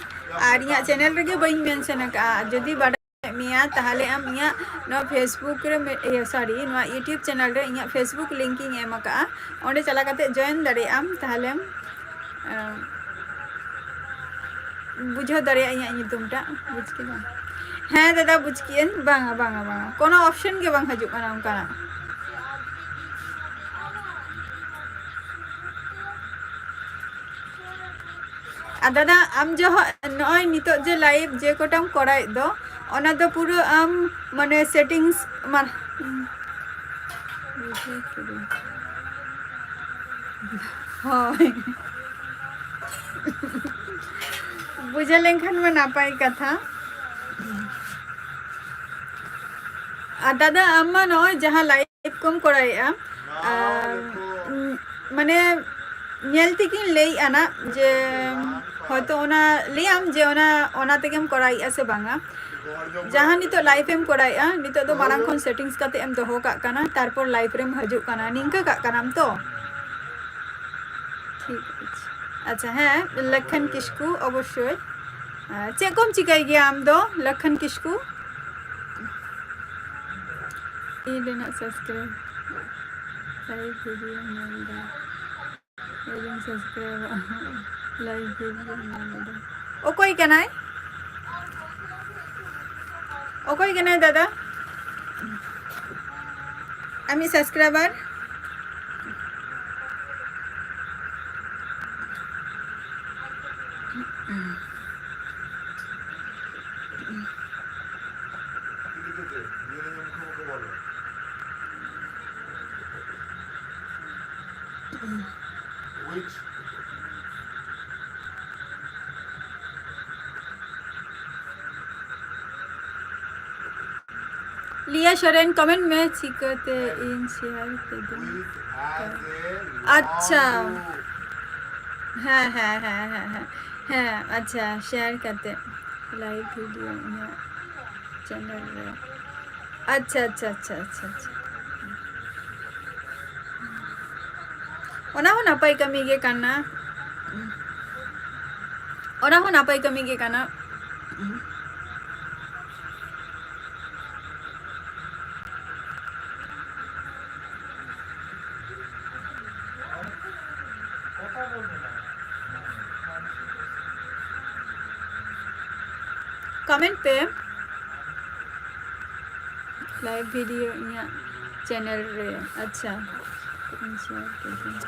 ᱟᱨ ᱤᱧᱟᱹᱜ channel ᱨᱮᱜᱮ ᱵᱟᱹᱧ mention ᱟᱠᱟᱜᱼᱟ᱾ ᱡᱩᱫᱤ ᱵᱟᱰᱟᱭ ᱢᱮᱭᱟ, ᱛᱟᱦᱚᱞᱮ ᱟᱢ ᱤᱧᱟᱹᱜ ᱱᱚᱣᱟ Facebook ᱨᱮ ᱢᱤᱫ, ᱤᱭᱟᱹ, sorry, ᱱᱚᱣᱟ YouTube channel ᱨᱮ ᱤᱧᱟᱹᱜ Facebook link ᱤᱧ ᱮᱢ ᱟᱠᱟᱜᱼᱟ, ᱚᱸᱰᱮ ᱪᱟᱞᱟᱣ ᱠᱟᱛᱮ join ᱫᱟᱲᱮᱭᱟᱜ ᱟᱢ, ᱛᱟᱦᱚᱞᱮᱢ, ᱮᱸ, ᱵᱩᱡᱷᱟᱹᱣ ᱫᱟᱲᱮᱭᱟᱜᱼᱟ ᱤᱧᱟᱹᱜ ᱧᱩᱛᱩᱢ ᱴᱟᱜ, ᱵᱩᱡᱽ ᱠᱮᱫᱟᱢ? ᱦᱮᱸ ᱫᱟᱫᱟ, ᱵᱩᱡᱽ ᱠᱮᱫᱟᱹᱧ᱾ ᱵᱟᱝᱟ, ᱵᱟᱝᱟ, ᱵᱟᱝᱟ, ᱠᱳᱱᱳ option ᱜᱮ ᱵᱟᱝ ᱦᱤᱡᱩᱜ ᱠᱟᱱᱟ ᱚᱱᱠᱟᱱᱟᱜ᱾ ᱟᱨ ᱫᱟᱫᱟ, ᱟᱢ ᱡᱚᱦᱚᱜ ᱱᱚᱜᱼᱚᱭ ᱱᱤᱛᱚᱜ ᱡᱮ live ᱡᱮ ᱠᱚᱴᱟᱢ ᱠᱚᱨᱟᱣᱮᱫ ᱫᱚ, ᱚᱱᱟ ᱫᱚ ᱯᱩᱨᱟᱹ ᱟᱢ ᱢᱟᱱᱮ settings ᱢᱟ-, ᱦᱳᱭ᱾ ᱵᱩᱡᱷᱟᱹᱣ ᱞᱮᱱᱠᱷᱟᱱ ᱢᱟ ᱱᱟᱯᱟᱭ ᱠᱟᱛᱷᱟ᱾ ᱟᱨ ᱫᱟᱫᱟ, ᱟᱢ ᱢᱟ ᱱᱚᱜᱼᱚᱭ ᱡᱟᱦᱟᱸ live ᱠᱚᱢ ᱠᱚᱨᱟᱣᱮᱫᱼᱟ, ᱟᱨ, ᱩᱸ, ᱢᱟᱱᱮ ᱧᱮᱞ ᱛᱮᱜᱮᱧ ᱞᱟᱹᱭᱮᱫᱼᱟ ᱱᱟᱜ ᱡᱮ ᱦᱚᱭᱛᱳ ᱚᱱᱟ ᱞᱟᱹᱭᱟᱢ ᱡᱮ ᱚᱱᱟ, ᱚᱱᱟ ᱛᱮᱜᱮᱢ ᱠᱚᱨᱟᱣᱮᱫᱼᱟ ᱥᱮ ᱵᱟᱝᱟ᱾ ᱡᱟᱦᱟᱸ ᱱᱤᱛᱚᱜ live ᱮᱢ ᱠᱚᱨᱟᱣᱮᱫᱼᱟ, ᱱᱤᱛᱚᱜ ᱫᱚ ᱢᱟᱲᱟᱝ ᱠᱷᱚᱱ settings ᱠᱟᱛᱮ ᱮᱢ ᱫᱚᱦᱚ ᱠᱟᱜ ᱠᱟᱱᱟ, ᱛᱟᱨᱯᱚᱨ live ᱨᱮᱢ ᱦᱤᱡᱩᱜ ᱠᱟᱱᱟ, ᱱᱤᱝᱠᱟᱹ ᱠᱟᱜ ᱠᱟᱱᱟᱢ ᱛᱚ? ᱴᱷᱤᱠ ᱟᱪᱷᱮ᱾ ᱟᱪᱪᱷᱟ, ᱦᱮᱸ, ᱞᱟᱠᱷᱟᱱ ᱠᱤᱥᱠᱩ, ᱚᱵᱚᱥᱥᱳᱭ᱾ ᱟᱨ ᱪᱮᱫ ᱠᱚᱢ ᱪᱤᱠᱟᱹᱭ ᱜᱮᱭᱟ ᱟᱢ ᱫᱚ, ᱞᱟᱠᱷᱟᱱ ᱠᱤᱥᱠᱩ? ᱤᱧ ᱨᱮᱱᱟᱜ subscribe, live video ᱧᱮᱞ ᱫᱟ᱾ ᱤᱧ subscribe, live video ᱧᱮᱞ ᱫᱟ᱾ ᱚᱠᱚᱭ ᱠᱟᱱᱟᱭ? ᱚᱠᱚᱭ ᱠᱟᱱᱟᱭ ᱫᱟᱫᱟ? ᱟᱢᱤᱡ subscriber? Which? ᱞᱤᱭᱟ ᱥᱚᱨᱮᱱ comment ᱢᱮ, ᱪᱤᱠᱟᱹᱛᱮ ᱤᱧ share ᱠᱮᱫᱟᱹᱧ? With has a long ᱟᱪᱪᱷᱟ। ᱦᱮᱸ, ᱦᱮᱸ, ᱦᱮᱸ, ᱦᱮᱸ, ᱦᱮᱸ, ᱟᱪᱪᱷᱟ, share ᱠᱟᱛᱮ live video ᱤᱧᱟᱹᱜ channel ᱨᱮ᱾ ᱟᱪᱪᱷᱟ, ᱟᱪᱪᱷᱟ, ᱟᱪᱪᱷᱟ, ᱟᱪᱪᱷᱟ, ᱟᱪᱪᱷᱟ᱾ ᱚᱱᱟ ᱦᱚᱸ ᱱᱟᱯᱟᱭ ᱠᱟᱹᱢᱤ ᱜᱮ ᱠᱟᱱᱟ᱾ ᱚᱱᱟ ᱦᱚᱸ ᱱᱟᱯᱟᱭ ᱠᱟᱹᱢᱤ ᱜᱮ ᱠᱟᱱᱟ᱾ Comment ᱯᱮ, live video ᱤᱧᱟᱹᱜ channel ᱨᱮ᱾ ᱟᱪᱪᱷᱟ, ᱤᱧ share ᱠᱮᱫᱟᱹᱧ᱾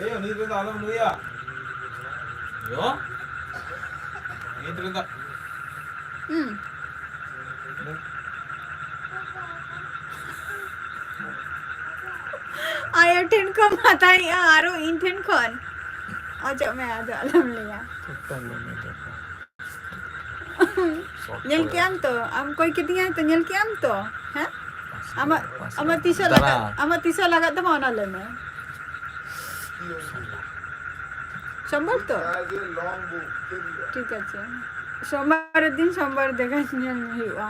ᱮᱭ, ᱩᱱᱤ ᱨᱮᱫᱚ ᱟᱞᱚᱢ ᱞᱟᱹᱭᱟ᱾ ᱭᱚ? ᱱᱤᱛ ᱨᱮᱫᱚ ᱦᱩᱸ᱾ ᱟᱭᱳ ᱴᱷᱮᱱ ᱠᱷᱚᱱ ᱦᱟᱛᱟᱣᱮᱜᱼᱟ, ᱟᱨᱚ ᱤᱧ ᱴᱷᱮᱱ ᱠᱷᱚᱱ᱾ ᱚᱪᱚᱜ ᱢᱮ, ᱟᱫᱚ ᱟᱞᱚᱢ ᱞᱟᱹᱭᱟ᱾ ᱪᱮᱫ ᱛᱟᱢ ᱞᱟᱹᱭ ᱢᱮ, ᱪᱮᱫ ᱛᱟᱢ? ᱧᱮᱞ ᱠᱮᱜ ᱟᱢ ᱛᱚ? ᱟᱢ ᱠᱚᱭ ᱠᱤᱫᱤᱧᱟ ᱛᱚ, ᱧᱮᱞ ᱠᱮᱜ ᱟᱢ ᱛᱚ? ᱦᱮᱸ? ᱟᱢᱟᱜ, ᱟᱢᱟᱜ ᱛᱤᱥᱚᱜ ᱫᱟᱫᱟ᱾ ᱞᱟᱜᱟᱜ, ᱟᱢᱟᱜ ᱛᱤᱥᱚᱜ ᱞᱟᱜᱟᱜ ᱛᱟᱢᱟ, ᱚᱱᱟ ᱞᱟᱹᱭ ᱢᱮ᱾ ᱥᱳᱢᱵᱟᱨ ᱛᱚ? ᱴᱷᱤᱠ ᱟᱪᱷᱮ, ᱥᱳᱢᱵᱟᱨ ᱫᱤᱱ ᱥᱳᱢᱵᱟᱨ ᱫᱮᱠᱷᱟ ᱧᱮᱞ ᱦᱩᱭᱩᱜᱼᱟ᱾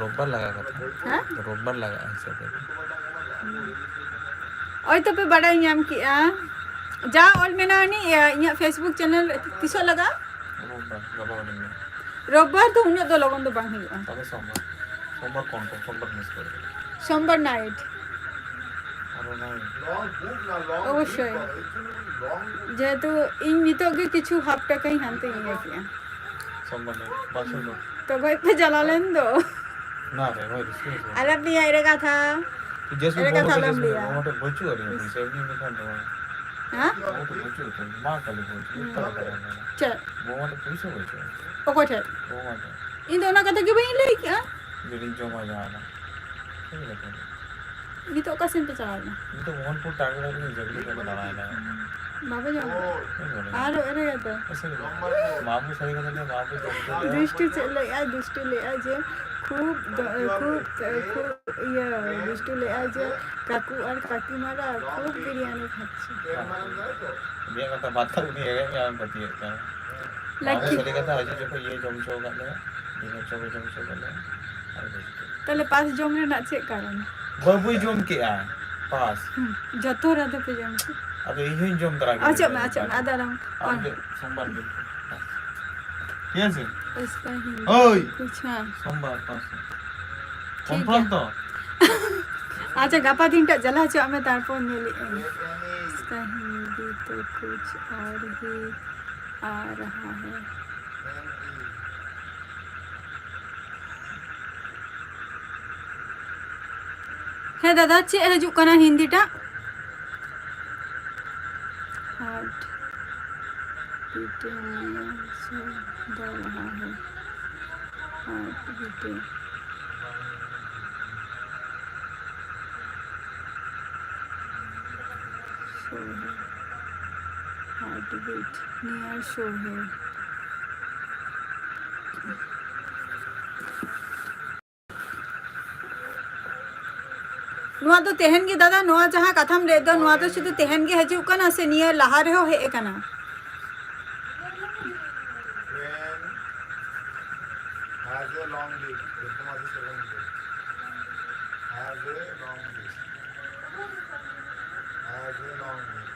ᱨᱳᱵᱵᱟᱨ ᱞᱟᱜᱟᱜ ᱠᱟᱛᱷᱟ᱾ ᱦᱮᱸ? ᱨᱳᱵᱵᱟᱨ ᱞᱟᱜᱟᱜᱼᱟ ᱦᱤᱥᱟᱹᱵ ᱨᱮ᱾ ᱳᱭ ᱛᱚᱯᱮ ᱵᱟᱰᱟᱭ ᱧᱟᱢ ᱠᱮᱜᱼᱟ, ᱡᱟ ᱚᱞ ᱢᱮᱱᱟᱜᱼᱟ ᱟᱹᱱᱤᱡ, ᱤᱭᱟᱹ, ᱤᱧᱟᱹᱜ Facebook channel ᱨᱮ ᱛᱤᱥᱚᱜ ᱞᱟᱜᱟᱜᱼᱟ? ᱨᱳᱵᱵᱟᱨ, ᱜᱟᱯᱟ ᱵᱟᱹᱧ ᱢᱮᱱᱟ᱾ ᱨᱳᱵᱵᱟᱨ ᱫᱚ ᱩᱱᱟᱹᱜ ᱫᱚ ᱞᱚᱜᱚᱱ ᱫᱚ ᱵᱟᱝ ᱦᱩᱭᱩᱜᱼᱟ᱾ ᱛᱚᱵᱮ ᱥᱳᱢᱵᱟᱨ, ᱥᱳᱢᱵᱟᱨ confirm, ᱥᱳᱢᱵᱟᱨ miss ᱠᱚᱨᱮ᱾ ᱥᱳᱢᱵᱟᱨ night᱾ ᱟᱨ ᱚᱱᱟ ᱚᱵᱚᱥᱥᱳᱭ᱾ ᱡᱮᱦᱮᱛᱩ ᱤᱧ ᱱᱤᱛᱚᱜ ᱜᱮ ᱠᱤᱪᱷᱩ ᱦᱟᱯ ᱴᱟᱠᱟᱧ ᱦᱟᱱᱛᱮᱧ ᱤᱭᱟᱹ ᱠᱮᱜᱼᱟ᱾ ᱥᱳᱢᱵᱟᱨ night, ᱵᱟᱥ ᱨᱮ᱾ ᱛᱚ ᱜᱚᱡ ᱯᱮ ᱪᱟᱞᱟᱣ ᱞᱮᱱ ᱫᱚ᱾ ᱵᱟᱝ ᱨᱟᱹᱥᱠᱟᱹ ᱫᱚ ᱵᱟᱝ᱾ ᱟᱞᱚᱯᱮ ᱞᱟᱹᱭᱟ ᱮᱲᱮ ᱠᱟᱛᱷᱟ᱾ ᱛᱩ ᱡᱮᱥ ᱮᱲᱮ ᱠᱟᱛᱷᱟ ᱟᱞᱚᱢ ᱞᱟᱹᱭᱟ᱾ ᱵᱟᱹᱪᱩᱜ ᱟᱹᱱᱤᱡ ᱯᱩᱭᱥᱟᱹ, ᱮᱢᱱᱤ ᱮᱢᱱᱤ ᱠᱷᱟᱱ ᱫᱚ ᱵᱟᱝ᱾ ᱦᱮᱸ? ᱵᱟᱹᱪᱩᱜ ᱟᱹᱱᱤᱡ, ᱢᱟ ᱠᱷᱟᱹᱞᱤ ᱵᱟᱹᱪᱩᱜ, ᱢᱤᱛᱟᱞ ᱠᱟᱱᱟ᱾ ᱪᱮᱫ? ᱵᱟᱹᱪᱩᱜ ᱟᱹᱱᱤᱡ᱾ ᱚᱠᱚᱭ ᱴᱷᱮᱡ? ᱤᱧ ᱫᱚ ᱚᱱᱟ ᱠᱟᱛᱷᱟ ᱜᱮ ᱵᱟᱹᱧ ᱞᱟᱹᱭ ᱠᱮᱜᱼᱟ᱾ ᱡᱩᱫᱤᱧ ᱡᱚᱢᱟ ᱡᱟᱦᱟᱱᱟᱜ᱾ ᱱᱤᱛᱚᱜ ᱚᱠᱟ ᱥᱮᱱ ᱯᱮ ᱪᱟᱞᱟᱣ ᱞᱮᱱᱟ? ᱱᱤᱛᱚᱜ ᱢᱳᱦᱚᱱᱯᱩᱨ ᱴᱟᱜᱲᱟ ᱨᱮ ᱡᱟᱹᱜᱽᱞᱤ ᱠᱟᱛᱮ ᱫᱟᱬᱟᱭᱮᱱᱟ᱾ ᱵᱟᱯᱮ ᱡᱚᱢ ᱠᱟᱫᱟ? ᱟᱨᱚ ᱮᱲᱮ ᱠᱟᱛᱷᱟ᱾ ᱢᱟᱢᱩ ᱥᱟᱹᱨᱤ ᱠᱟᱛᱷᱟ ᱞᱟᱹᱭ, ᱢᱟᱢᱩ ᱡᱚᱢ ᱠᱟᱫᱟ᱾ ᱫᱩᱥᱴᱩ ᱪᱮᱫ ᱞᱟᱹᱭᱮᱜᱼᱟᱭ? ᱫᱩᱥᱴᱩ ᱞᱟᱹᱭᱮᱜᱼᱟᱭ ᱡᱮ ᱠᱷᱩᱵ ᱫᱚ, ᱠᱷᱩᱵ, ᱠᱷᱩᱵ ᱤᱭᱟᱹ, ᱫᱩᱥᱴᱩ ᱞᱟᱹᱭᱮᱜᱼᱟᱭ ᱡᱮ ᱠᱟᱠᱩ ᱟᱨ ᱠᱟᱠᱤᱢᱟᱨᱟ ᱠᱷᱩᱵ ᱵᱤᱨᱭᱟᱱᱤ ᱠᱷᱟᱪᱪᱷᱮ᱾ ᱩᱱᱤᱭᱟᱜ ᱠᱟᱛᱷᱟ ᱵᱟᱫ ᱠᱟᱛᱮ ᱩᱱᱤ ᱮᱲᱮ ᱢᱮᱭᱟ, ᱟᱢ ᱯᱟᱹᱛᱭᱟᱹᱜ ᱠᱟᱱᱟ᱾ ᱞᱟᱹᱠᱤ᱾ ᱢᱟᱢᱩ ᱥᱟᱹᱨᱤ ᱠᱟᱛᱷᱟ, ᱦᱤᱡᱩᱜ ᱡᱚᱠᱷᱚᱱ ᱤᱭᱟᱹ ᱡᱚᱢ ᱦᱚᱪᱚ ᱟᱠᱟᱫ ᱞᱮᱭᱟ, ᱤᱭᱟᱹ ᱦᱚᱪᱚ ᱠᱚ ᱡᱚᱢ ᱦᱚᱪᱚ ᱟᱠᱟᱫ ᱞᱮᱭᱟ᱾ ᱟᱨ ᱵᱮᱥ ᱜᱮ᱾ ᱛᱟᱦᱞᱮ ᱯᱟᱥ ᱡᱚᱢ ᱨᱮᱱᱟᱜ ᱪᱮᱫ ᱠᱟᱨᱚᱱ? ᱵᱟᱹᱵᱩᱭ ᱡᱚᱢ ᱠᱮᱜᱼᱟ, ᱯᱟᱥ᱾ ᱦᱩᱸ, ᱡᱚᱛᱚ ᱦᱚᱲ ᱟᱫᱚ ᱯᱮ ᱡᱚᱢ ᱠᱮᱫ᱾ ᱟᱫᱚ ᱤᱧ ᱦᱚᱸᱧ ᱡᱚᱢ ᱛᱚᱨᱟ ᱠᱮᱫᱟ᱾ ᱟᱪᱪᱷᱟ, ᱢᱟ, ᱟᱪᱪᱷᱟ, ᱢᱟ, ᱟᱫᱚ ᱟᱞᱚᱢ ᱟᱢ ᱚᱱ- ᱜᱮ ᱥᱳᱢᱵᱟᱨ ᱜᱮ᱾ ᱴᱷᱤᱠ ᱟᱪᱷᱮ? ᱤᱥᱠᱟ ᱦᱤᱱᱫᱤ ᱳᱭ! ᱠᱩᱪᱷ ᱦᱮᱸ᱾ ᱥᱳᱢᱵᱟᱨ ᱯᱟᱥ᱾ ᱴᱷᱤᱠ confirm ᱜᱮᱭᱟ᱾ ᱛᱚ? ᱟᱪᱪᱷᱟ, ᱜᱟᱯᱟ ᱫᱤᱱ ᱴᱟᱜ ᱪᱟᱞᱟᱣ ᱦᱚᱪᱚᱣᱟᱜ ᱢᱮ, ᱛᱟᱨᱯᱚᱨ ᱧᱮᱞᱮᱫ ᱟᱹᱧ᱾ ᱤᱥᱠᱟ ᱦᱤᱱᱫᱤ ᱛᱚ ᱠᱩᱪᱷ ᱟᱨ ᱦᱤ ᱟ ᱨᱟᱦᱟ ᱦᱟᱭ᱾ ᱦᱮᱸ ᱫᱟᱫᱟ, ᱪᱮᱫ ᱦᱤᱡᱩᱜ ᱠᱟᱱᱟ ᱦᱤᱱᱫᱤ ᱴᱟᱜ? Heart beat near show दे रहा है। Heart beat show है। Heart beat near show है। ᱱᱚᱣᱟ ᱫᱚ ᱛᱮᱦᱮᱧ ᱜᱮ ᱫᱟᱫᱟ, ᱱᱚᱣᱟ ᱡᱟᱦᱟᱸ ᱠᱟᱛᱷᱟᱢ ᱞᱟᱹᱭ ᱫᱚ, ᱱᱚᱣᱟ ᱫᱚ ᱥᱩᱫᱷᱩ ᱛᱮᱦᱮᱧ ᱜᱮ ᱦᱤᱡᱩᱜ ᱠᱟᱱᱟ ᱥᱮ ᱱᱤᱭᱟᱹ ᱞᱟᱦᱟ ᱨᱮᱦᱚᱸ ᱦᱮᱡ ᱟᱠᱟᱱᱟ? Has a long beak. যেরকম আছে সেরকম। Has a long beak. Has a long beak.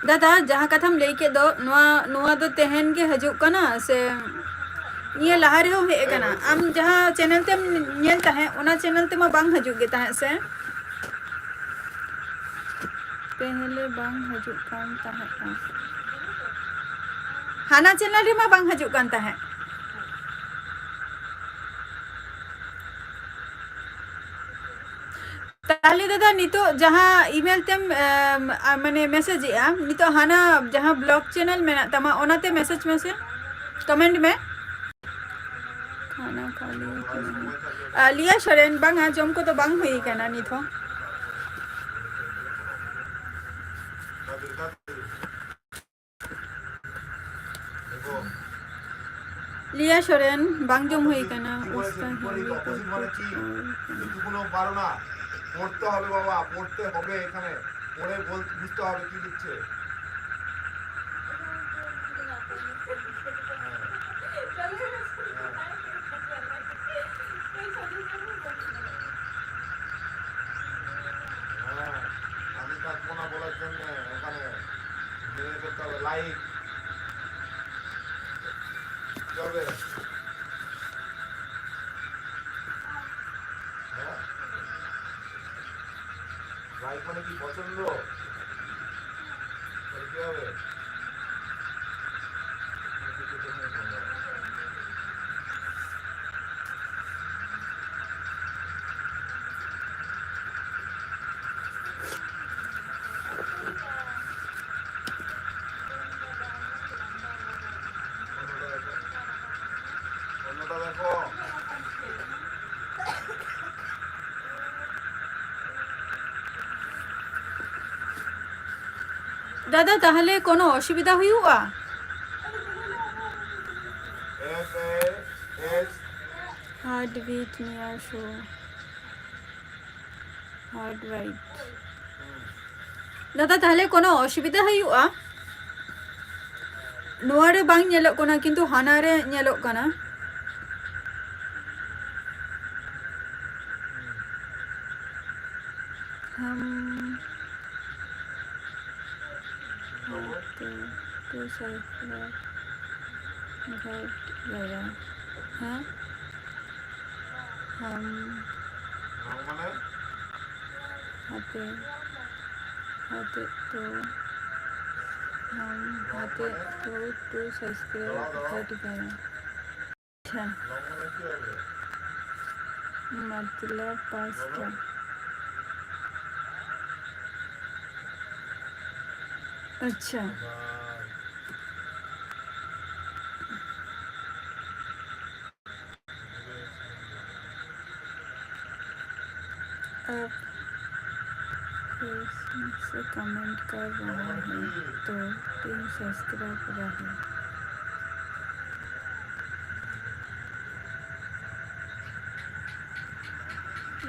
ᱫᱟᱫᱟ, ᱡᱟᱦᱟᱸ ᱠᱟᱛᱷᱟᱢ ᱞᱟᱹᱭ ᱠᱮᱫ ᱫᱚ, ᱱᱚᱣᱟ, ᱱᱚᱣᱟ ᱫᱚ ᱛᱮᱦᱮᱧ ᱜᱮ ᱦᱤᱡᱩᱜ ᱠᱟᱱᱟ ᱥᱮ ᱱᱤᱭᱟᱹ ᱞᱟᱦᱟ ᱨᱮᱦᱚᱸ ᱦᱮᱡ ᱟᱠᱟᱱᱟ? ᱟᱢ ᱡᱟᱦᱟᱸ ᱪᱮᱱᱮᱞ ᱛᱮᱢ ᱧᱮᱞ ᱛᱟᱦᱮᱸᱫ, ᱚᱱᱟ ᱪᱮᱱᱮᱞ ᱛᱮᱢᱟ ᱵᱟᱝ ᱦᱤᱡᱩᱜ ᱜᱮ ᱛᱟᱦᱮᱸᱫ ᱥᱮ? ᱯᱮᱦᱞᱮ ᱵᱟᱝ ᱦᱤᱡᱩᱜ ᱠᱟᱱ ᱛᱟᱦᱮᱸᱫᱼᱟ, ᱦᱟᱱᱟ ᱪᱮᱱᱮᱞ ᱨᱮᱢᱟ ᱵᱟᱝ ᱦᱤᱡᱩᱜ ᱠᱟᱱ ᱛᱟᱦᱮᱸᱫ᱾ ᱛᱟᱦᱞᱮ ᱫᱟᱫᱟ, ᱱᱤᱛᱚᱜ ᱡᱟᱦᱟᱸ ᱤᱢᱮᱞ ᱛᱮᱢ, ᱮᱢ, ᱟ, ᱢᱟᱱᱮ, ᱢᱮᱥᱮᱡᱽ ᱮᱜᱼᱟ, ᱱᱤᱛᱚᱜ ᱦᱟᱱᱟ ᱡᱟᱦᱟᱸ ᱵᱞᱚᱠ ᱪᱮᱱᱮᱞ ᱢᱮᱱᱟᱜ ᱛᱟᱢᱟ, ᱚᱱᱟᱛᱮ ᱢᱮᱥᱮᱡᱽ ᱢᱮᱥᱮ, ᱠᱚᱢᱮᱱᱴ ᱢᱮ᱾ ᱠᱷᱟᱱᱟ ᱠᱷᱟᱹᱞᱤ ᱠᱟᱱᱟ᱾ ᱟ, ᱞᱤᱭᱟ ᱥᱚᱨᱮᱱ, ᱵᱟᱝᱟ, ᱡᱚᱢ ᱠᱚᱫᱚ ᱵᱟᱝ ᱦᱩᱭ ᱠᱟᱱᱟ ᱱᱤᱛ ᱦᱚᱸ᱾ ᱞᱤᱭᱟ ᱥᱚᱨᱮᱱ, ᱵᱟᱝ ᱡᱚᱢ ᱦᱩᱭ ᱠᱟᱱᱟ। কি বলেছে? উস্তা কি বলে? হিন্দি অপোজিট মানে কি? করতে পারো না, পড়তে হবে বাবা, পড়তে হবে এখানে। পড়ে বল-, বুঝতে হবে কি লিখছে। হ্যাঁ। হ্যাঁ। হ্যাঁ, আমি থাকবো না বলার জন্য ওখানে। ইয়ে করতে হবে, লাইক। কি হবে? হ্যাঁ? লাইক মানে কি পছন্দ? তাহলে কি হবে? অন্যটা দেখো। অন্যটা দেখো। ᱫᱟᱫᱟ, ᱛᱟᱦᱞᱮ ᱠᱳᱱᱳ ᱚᱥᱩᱵᱤᱫᱷᱟ ᱦᱩᱭᱩᱜᱼᱟ? Heartbeat near show. Heartbeat. ᱫᱟᱫᱟ, ᱛᱟᱦᱞᱮ ᱠᱳᱱᱳ ᱚᱥᱩᱵᱤᱫᱷᱟ ᱦᱩᱭᱩᱜᱼᱟ? ᱱᱚᱣᱟ ᱨᱮ ᱵᱟᱝ ᱧᱮᱞᱚᱜ ᱠᱟᱱᱟ, ᱠᱤᱱᱛᱩ ᱦᱟᱱᱟ ᱨᱮ ᱧᱮᱞᱚᱜ ᱠᱟᱱᱟ᱾ हम हाँ, तो, तो साइकिल घट गया है। हम हाँ, तो, हाँ, तो, तो हम हाँ, तो, तो साइकिल घट गया। अच्छा, मतलब पाँच का। अच्छा। अब फेसबुक से कमेंट कर रहा है, तो तीन सब्सक्राइब रहे।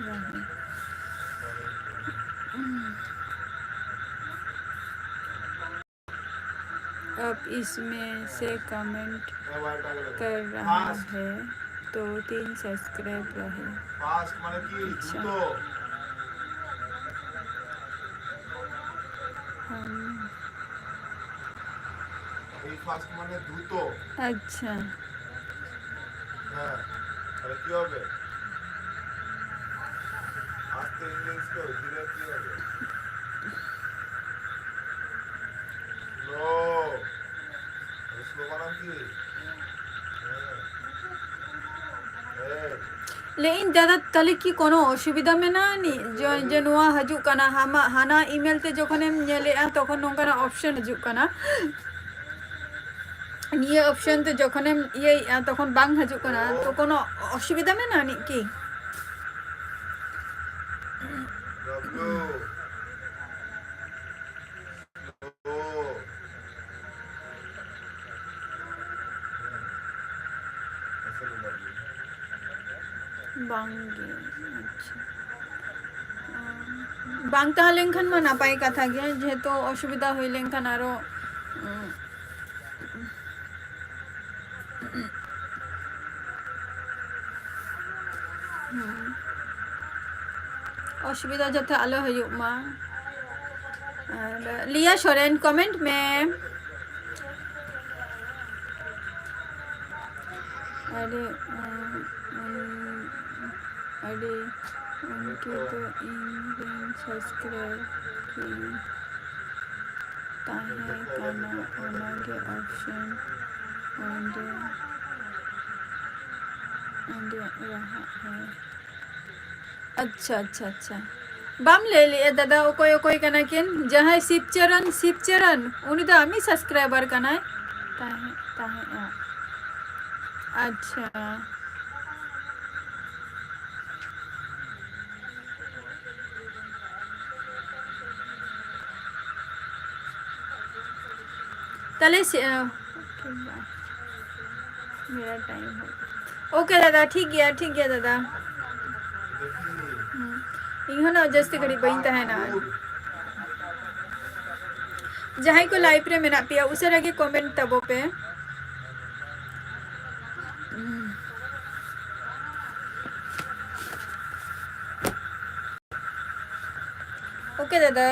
रहे। अब इसमें से कमेंट कर रहा है, तो तीन सब्सक्राइब रहे। ফাস্ট মানে কি? আচ্ছা। দ্রুত। हम এই ফাস্ট মানে দ্রুত। আচ্ছা। হ্যাঁ, তাহলে কি হবে? আস্তে ইংলিশ কেউ ধীরে কি হবে? স্লো। স্লো বানান কি? হ্যাঁ। এই। ᱞᱟᱹᱭᱮᱫ ᱟᱹᱧ, ᱫᱟᱫᱟ, ᱛᱟᱦᱞᱮ ᱠᱤ ᱠᱳᱱᱳ ᱚᱥᱩᱵᱤᱫᱷᱟ ᱢᱮᱱᱟᱜᱼᱟ ᱟᱹᱱᱤᱡ? ᱡᱮ, ᱡᱮ ᱱᱚᱣᱟ ᱦᱤᱡᱩᱜ ᱠᱟᱱᱟ, ᱦᱟᱢᱟ-, ᱦᱟᱱᱟ ᱤᱢᱮᱞ ᱛᱮ ᱡᱚᱠᱷᱚᱱᱮᱢ ᱧᱮᱞᱮᱜᱼᱟ, ᱛᱚᱠᱷᱚᱱ ᱱᱚᱝᱠᱟᱱᱟᱜ ᱚᱯᱥᱮᱱ ᱦᱤᱡᱩᱜ ᱠᱟᱱᱟ᱾ ᱱᱤᱭᱟᱹ ᱚᱯᱥᱮᱱ ᱛᱮ ᱡᱚᱠᱷᱚᱱᱮᱢ ᱤᱭᱟᱹᱭᱮᱜᱼᱟ, ᱛᱚᱠᱷᱚᱱ ᱵᱟᱝ ᱦᱤᱡᱩᱜ ᱠᱟᱱᱟ, ᱛᱚ ᱠᱳᱱᱳ ᱚᱥᱩᱵᱤᱫᱷᱟ ᱢᱮᱱᱟᱜᱼᱟ ᱟᱹᱱᱤᱡ ᱠᱤ? ᱵᱟᱝ ᱜᱮ᱾ ᱟᱪᱪᱷᱟ᱾ ᱵᱟᱝ ᱛᱟᱦᱮᱸ ᱞᱮᱱᱠᱷᱟᱱ ᱢᱟ ᱱᱟᱯᱟᱭ ᱠᱟᱛᱷᱟ ᱜᱮ, ᱡᱮᱦᱮᱛᱩ ᱚᱥᱩᱵᱤᱫᱷᱟ ᱦᱩᱭ ᱞᱮᱱᱠᱷᱟᱱ ᱟᱨᱚ, ᱩᱸ, ᱦᱩᱸ᱾ ᱚᱥᱩᱵᱤᱫᱷᱟ ᱡᱟᱛᱮ ᱟᱞᱚ ᱦᱩᱭᱩᱜ ᱢᱟ᱾ ᱟᱨ ᱞᱤᱭᱟ ᱥᱚᱨᱮᱱ, comment ᱢᱮ᱾ ᱟᱹᱰᱤ, ᱩᱸ, ᱩᱸ, ᱟᱹᱰᱤ ᱩᱱᱠᱤ ᱫᱚ ᱤᱧ ᱨᱮᱱ subscribe ᱠᱤᱱ ᱛᱟᱦᱮᱸ ᱠᱟᱱᱟ, ᱚᱱᱟᱜᱮ option ᱚᱸᱰᱮ, ᱚᱸᱰᱮ ᱨᱟᱦᱟ ᱦᱮᱸ᱾ ᱟᱪᱪᱷᱟ, ᱟᱪᱪᱷᱟ, ᱟᱪᱪᱷᱟ᱾ ᱵᱟᱢ ᱞᱟᱹᱭ ᱞᱮᱜᱼᱟ ᱫᱟᱫᱟ, ᱚᱠᱚᱭ ᱚᱠᱚᱭ ᱠᱟᱱᱟ ᱠᱤᱱ? ᱡᱟᱦᱟᱸᱭ ᱥᱤᱵᱪᱚᱨᱚᱱ, ᱥᱤᱵᱪᱚᱨᱚᱱ, ᱩᱱᱤ ᱫᱚ ᱟᱢᱤᱡ subscriber ᱠᱟᱱᱟᱭ᱾ ᱛᱟᱦᱮᱸ, ᱛᱟᱦᱮᱸᱜᱼᱟ᱾ ᱟᱪᱪᱷᱟ᱾ ᱛᱟᱦᱞᱮ ᱥᱮ, ᱟᱸ, ᱢᱮᱨᱟ ᱴᱟᱭᱤᱢ ᱦᱳ᱾ OK ᱫᱟᱫᱟ, ᱴᱷᱤᱠ ᱜᱮᱭᱟ, ᱴᱷᱤᱠ ᱜᱮᱭᱟ ᱫᱟᱫᱟ᱾ ᱦᱩᱸ᱾ ᱤᱧ ᱦᱚᱸ ᱱᱟᱜ ᱡᱟᱹᱥᱛᱤ ᱜᱷᱟᱹᱲᱤᱡ ᱵᱟᱹᱧ ᱛᱟᱦᱮᱱᱟ᱾ ᱡᱟᱦᱟᱸᱭ ᱠᱚ live ᱨᱮ ᱢᱮᱱᱟᱜ ᱯᱮᱭᱟ, ᱩᱥᱟᱹᱨᱟ ᱜᱮ comment ᱛᱟᱵᱚ ᱯᱮ᱾ ᱦᱩᱸ᱾ OK ᱫᱟᱫᱟ᱾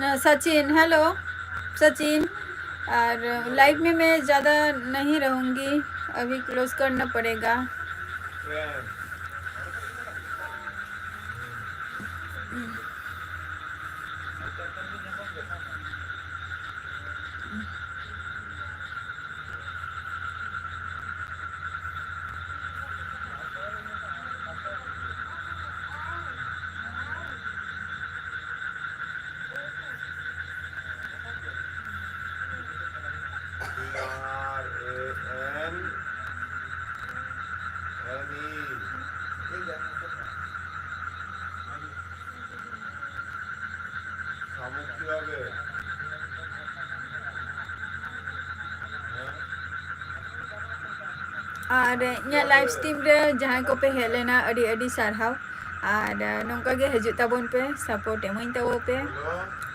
अ, सचिन, हेलो सचिन, और लाइव में मैं ज़्यादा नहीं रहूँगी, अभी क्लोज करना पड़ेगा। ᱟᱨ ᱤᱧᱟᱹᱜ live stream ᱨᱮ ᱡᱟᱦᱟᱸᱭ ᱠᱚᱯᱮ ᱦᱮᱡ ᱞᱮᱱᱟ, ᱟᱹᱰᱤ ᱟᱹᱰᱤ ᱥᱟᱨᱦᱟᱣ᱾ ᱟᱨ ᱱᱚᱝᱠᱟ ᱜᱮ ᱦᱤᱡᱩᱜ ᱛᱟᱵᱚᱱ ᱯᱮ, support ᱮᱢᱟᱹᱧ ᱛᱟᱵᱚᱱ ᱯᱮ᱾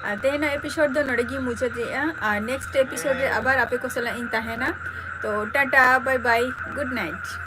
ᱟᱨ ᱛᱮᱦᱮᱧᱟᱜ episode ᱫᱚ ᱱᱚᱰᱮ ᱜᱤᱧ ᱢᱩᱪᱟᱹᱫᱮᱜᱼᱟ᱾ ᱟᱨ next episode ᱨᱮ ᱟᱵᱟᱨ ᱟᱯᱮ ᱠᱚ ᱥᱟᱞᱟᱜ ᱤᱧ ᱛᱟᱦᱮᱱᱟ᱾ ᱛᱚ, Tata, bye bye, good night᱾